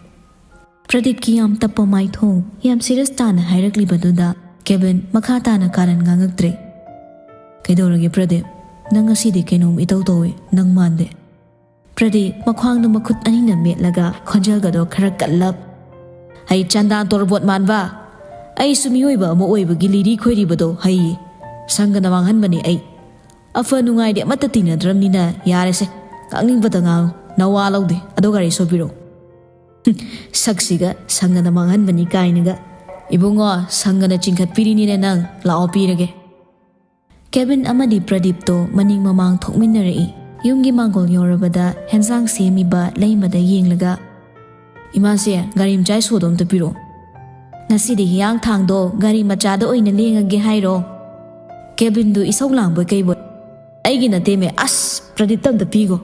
ꯄ꯭ꯔꯗꯤꯞꯀꯤ ꯌꯥꯝ ꯇꯞꯄ ꯃꯥꯏꯊꯣꯡ, ꯌꯥꯝ serious ꯇꯥꯅ ꯍꯥꯏꯔꯛꯂꯤꯕꯗꯨꯗ ꯀꯦꯕꯤꯟ ꯃꯈꯥ ꯇꯥꯅ ꯀꯥꯔꯟ ꯉꯥꯡꯉꯛꯇ꯭ꯔꯦ꯫ "ꯀꯩꯗꯧꯔꯒꯦ ꯄ꯭ꯔꯗꯤꯞ? ꯅꯪ ꯉꯁꯤꯗꯤ ꯀꯩꯅꯣꯝ ꯏꯇꯧ ꯇꯧꯏ, ꯅꯪ ꯃꯥꯟꯗꯦ꯫" ꯄ꯭ꯔꯗꯤꯞ ꯃꯈ꯭ꯋꯥꯡꯗ ꯃꯈꯨꯠ ꯑꯅꯤꯅ ꯃꯦꯠꯂꯒ ꯈꯣꯟꯖꯦꯜꯒꯗꯣ ꯈꯔ ꯀꯜꯂꯞ, "ꯍꯩ ꯆꯟꯗꯥꯟ ꯇꯣꯔꯕꯣꯠ ꯃꯥꯟꯕ! ꯑꯩꯁꯨ ꯃꯤꯑꯣꯏꯕ ꯑꯃ ꯑꯣꯏꯕꯒꯤ ꯂꯤꯔꯤ ꯈꯣꯏꯔꯤꯕꯗꯣ ꯍꯩꯌꯦ꯫ ꯁꯪꯒꯅ ꯃꯥꯡꯍꯟꯕꯅꯦ ꯑꯩ꯫ ꯑꯐ ꯅꯨꯡꯉꯥꯏꯗꯤ ꯑꯃꯠꯇ ꯇꯤꯟꯅꯗ꯭ꯔꯕꯅꯤꯅ ꯌꯥꯔꯦꯁꯦ, ꯉꯥꯡꯅꯤꯡꯕꯇ ꯉꯥꯡꯉꯨ꯫ ꯅꯋꯥ ꯂꯧꯗꯦ꯫ ꯑꯗꯣ ꯒꯥꯔꯤ ꯁꯣ ꯄꯤꯔꯛꯑꯣ꯫" "ꯍꯨꯝ, ꯁꯛꯁꯤꯒ ꯁꯪꯒꯅ ꯃꯥꯡꯍꯟꯕꯅꯤ ꯀꯥꯏꯅꯒ꯫ ꯏꯕꯨꯡꯉꯣ, ꯁꯪꯒꯅ ꯆꯤꯡꯈꯠꯄꯤꯔꯤꯅꯤꯅꯦ ꯅꯪ꯫ ꯂꯥꯛꯑꯣ, ꯄꯤꯔꯒꯦ꯫" ꯀꯦꯕꯤꯟ ꯑꯃꯗꯤ ꯄ꯭ꯔꯗꯤꯞꯇꯣ ꯃꯅꯤꯡ ꯃꯃꯥꯡ ꯊꯣꯛꯃꯤꯟꯅꯔꯛꯏ꯫ ꯌꯨꯝꯒꯤ ꯃꯥꯡꯒꯣꯜ ꯌꯧꯔꯕꯗ ꯍꯦꯟꯖꯥꯡ ꯁꯦꯝꯃꯤꯕ ꯂꯩꯃꯗ ꯌꯦꯡꯂꯒ, "ꯏꯃꯥꯁꯦ, ꯒꯥꯔꯤ ꯃꯆꯥ ꯁꯣꯗꯣ ꯑꯝꯇ ꯄꯤꯔꯛꯑꯣ꯫" "ꯉꯁꯤꯗꯤ ꯍꯤꯌꯥꯡꯊꯥꯡꯗꯣ ꯒꯥꯔꯤ ꯃꯆꯥꯗ ꯑꯣꯏꯅ ꯂꯦꯡꯉꯒꯦ ꯍꯥꯏꯔꯣ?" ꯀꯦꯕꯤꯟꯗꯨ ꯏꯁꯧ ꯂꯥꯡꯕꯣꯏ ꯀꯩꯕꯣꯏ, "ꯑꯩꯒꯤ ꯅꯠꯇꯦꯃꯦ, ꯑꯁ, ꯄ꯭ꯔꯗꯤꯞꯇ ꯑꯝꯇ ꯄꯤꯒꯣ꯫"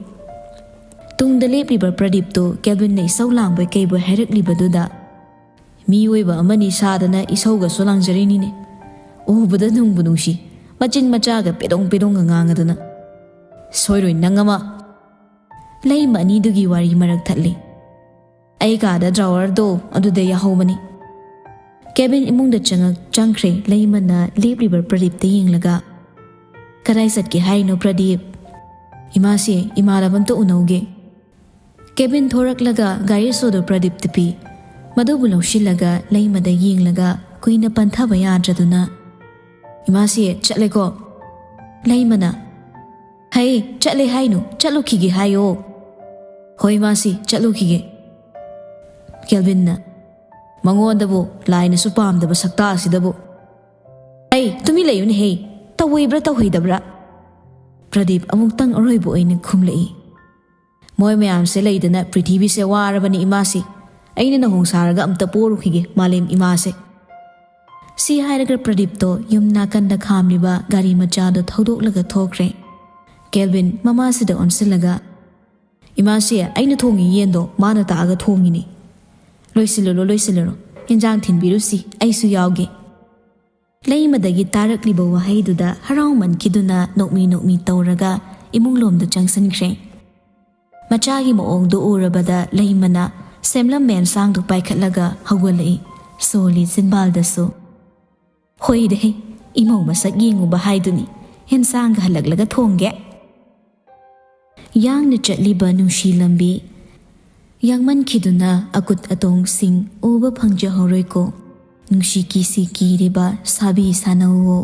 ꯇꯨꯡꯗ ꯂꯦꯞꯂꯤꯕ ꯄ꯭ꯔꯗꯤꯞꯇꯨ ꯀꯦꯕꯤꯟꯅ ꯏꯁꯧ ꯂꯥꯡꯕꯣꯏ ꯀꯩꯕꯣꯏ ꯍꯥꯏꯔꯛꯂꯤꯕꯗꯨꯗ, ꯃꯤꯑꯣꯏꯕ ꯑꯃꯅꯤ ꯁꯥꯗꯅ ꯏꯁꯧꯒꯁꯨ ꯂꯥꯡꯖꯔꯤꯅꯤꯅꯦ꯫ ꯎꯕꯗ ꯅꯨꯡꯕꯨ ꯅꯨꯡꯁꯤ, ꯃꯆꯤꯟ ꯃꯆꯥꯒ ꯄꯦꯗꯣꯡ ꯄꯦꯗꯣꯡꯒ ꯉꯥꯡꯉꯗꯅ꯫ "ꯁꯣꯏꯔꯣꯏ ꯅꯪ ꯑꯃ꯫" ꯂꯩꯃ ꯑꯅꯤꯗꯨꯒꯤ ꯋꯥꯔꯤ ꯃꯔꯛ ꯊꯠꯂꯤ꯫ "ꯑꯩ ꯀꯥꯗ drawer-ꯗꯣ ꯑꯗꯨꯗ ꯌꯥꯍꯧꯕꯅꯤ꯫" ꯀꯦꯕꯤꯟ ꯏꯃꯨꯡꯗ ꯆꯪꯉꯛ-, ꯆꯪꯈ꯭ꯔꯦ꯫ ꯂꯩꯃꯅ ꯂꯦꯞꯂꯤꯕ ꯄ꯭ꯔꯗꯤꯞꯇ ꯌꯦꯡꯂꯒ, "ꯀꯗꯥꯏ ꯆꯠꯀꯦ ꯍꯥꯏꯅꯣ ꯄ꯭ꯔꯗꯤꯞ?" "ꯏꯃꯥꯁꯦ, ꯏꯃꯥꯟꯅꯕ ꯑꯝꯇ ꯎꯅꯧꯒꯦ꯫" ꯀꯦꯕꯤꯟ ꯊꯣꯔꯛꯂꯒ ꯒꯥꯔꯤ ꯁꯣꯗꯣ ꯄ꯭ꯔꯗꯤꯞꯇ ꯄꯤ꯫ ꯃꯗꯨꯕꯨ ꯂꯧꯁꯤꯜꯂꯒ ꯂꯩꯃꯗ ꯌꯦꯡꯂꯒ ꯀꯨꯏꯅ ꯄꯟꯊꯕ ꯌꯥꯗ꯭ꯔꯗꯨꯅ, "ꯏꯃꯥꯁꯤ ꯆꯠꯂꯦꯀꯣ?" ꯂꯩꯃꯅ, "ꯍꯩ, ꯆꯠꯂꯦ ꯍꯥꯏꯅꯨ, ꯆꯠꯂꯨꯈꯤꯒꯦ ꯍꯥꯏꯌꯣ꯫" "ꯍꯣꯏ ꯏꯃꯥꯁꯤ, ꯆꯠꯂꯨꯈꯤꯒꯦ꯫" ꯀꯦꯜꯕꯤꯟꯅ, "ꯃꯉꯣꯟꯗꯕꯨ ꯂꯥꯏꯅꯁꯨ ꯄꯥꯝꯗꯕ ꯁꯛꯇꯥ ꯑꯁꯤꯗꯕꯨ꯫" "ꯑꯩ, ꯇꯨꯃꯤꯟ ꯂꯩꯌꯨꯅꯦꯍꯦ, ꯇꯧꯍꯩꯕ꯭ꯔꯥ ꯇꯧꯍꯩꯗꯕ꯭ꯔꯥ?" ꯄ꯭ꯔꯗꯤꯞ ꯑꯃꯨꯛꯇꯪ ꯑꯔꯣꯏꯕ ꯑꯣꯏꯅ ꯈꯨꯝꯂꯛꯏ꯫ "ꯃꯣꯏ ꯃꯌꯥꯝꯁꯦ ꯂꯩꯗꯅ ꯄ꯭ꯔꯤꯊꯤꯕꯤꯁꯦ ꯋꯥꯔꯕꯅꯤ ꯏꯃꯥꯁꯤ꯫ ꯑꯩꯅ ꯅꯍꯣꯡ ꯁꯥꯔꯒ ꯑꯝꯇ ꯄꯣꯔꯨꯈꯤꯒꯦ ꯃꯥꯂꯦꯝ ꯏꯃꯥꯁꯦ꯫" ꯁꯤ ꯍꯥꯏꯔꯒ ꯄ꯭ꯔꯗꯤꯞꯇꯣ ꯌꯨꯝ ꯅꯥꯀꯟꯗ ꯈꯥꯝꯂꯤꯕ ꯒꯥꯔꯤ ꯃꯆꯥꯗꯣ ꯊꯧꯗꯣꯛꯂꯒ ꯊꯣꯛꯈ꯭ꯔꯦ꯫ ꯀꯦꯜꯕꯤꯟ ꯃꯃꯥꯁꯤꯗ ꯑꯣꯟꯁꯤꯜꯂꯒ, "ꯏꯃꯥꯁꯤ, ꯑꯩꯅ ꯊꯣꯡꯉꯤ ꯌꯦꯟꯗꯣ ꯃꯥꯅ ꯇꯥꯛꯑꯒ ꯊꯣꯡꯉꯤꯅꯤ꯫ ꯂꯣꯏꯁꯤꯜꯂꯨꯔꯣ, ꯂꯣꯏꯁꯤꯜꯂꯨꯔꯣ, ꯏꯟꯖꯥꯡ ꯊꯤꯟꯕꯤꯔꯨꯁꯤ, ꯑꯩꯁꯨ ꯌꯥꯎꯒꯦ꯫" ꯂꯩꯃꯗꯒꯤ ꯇꯥꯔꯛꯂꯤꯕ ꯋꯥꯍꯩꯗꯨꯗ ꯍꯔꯥꯎꯃꯟꯈꯤꯗꯨꯅ ꯅꯣꯛꯃꯤ ꯅꯣꯛꯃꯤ ꯇꯧꯔꯒ ꯏꯃꯨꯡꯂꯣꯝꯗ ꯆꯪꯁꯤꯟꯈ꯭ꯔꯦ꯫ ꯃꯆꯥꯒꯤ ꯃꯑꯣꯡꯗꯨ ꯎꯔꯕꯗ ꯂꯩꯃꯅ ꯁꯦꯝꯂꯝꯕ ꯑꯦꯟꯁꯥꯡꯗꯨ ꯄꯥꯏꯈꯠꯂꯒ ꯍꯧꯒꯠꯂꯛꯏ꯫ ꯁꯣꯜꯂꯤ ꯆꯤꯟꯕꯥꯜꯗꯁꯨ꯫ "ꯍꯣꯏꯗꯍꯦ, ꯏꯃꯧ ꯃꯁꯛ ꯌꯦꯡꯉꯨꯕ ꯍꯥꯏꯗꯨꯅꯤ, ꯑꯦꯟꯁꯥꯡꯒ ꯍꯜꯂꯛꯂꯒ ꯊꯣꯡꯒꯦ꯫" ꯌꯥꯡꯅ ꯆꯠꯂꯤꯕ ꯅꯨꯡꯁꯤ ꯂꯝꯕꯤ, ꯌꯥꯡꯃꯟꯈꯤꯗꯨꯅ ꯑꯀꯨꯠ ꯑꯇꯣꯡꯁꯤꯡ ꯎꯕ ꯐꯪꯖꯍꯧꯔꯣꯏꯀꯣ꯫ ꯅꯨꯡꯁꯤ ꯀꯤꯁꯤ ꯀꯤꯔꯤꯕ ꯁꯥꯕꯤ ꯁꯥꯅꯧꯋꯣ꯫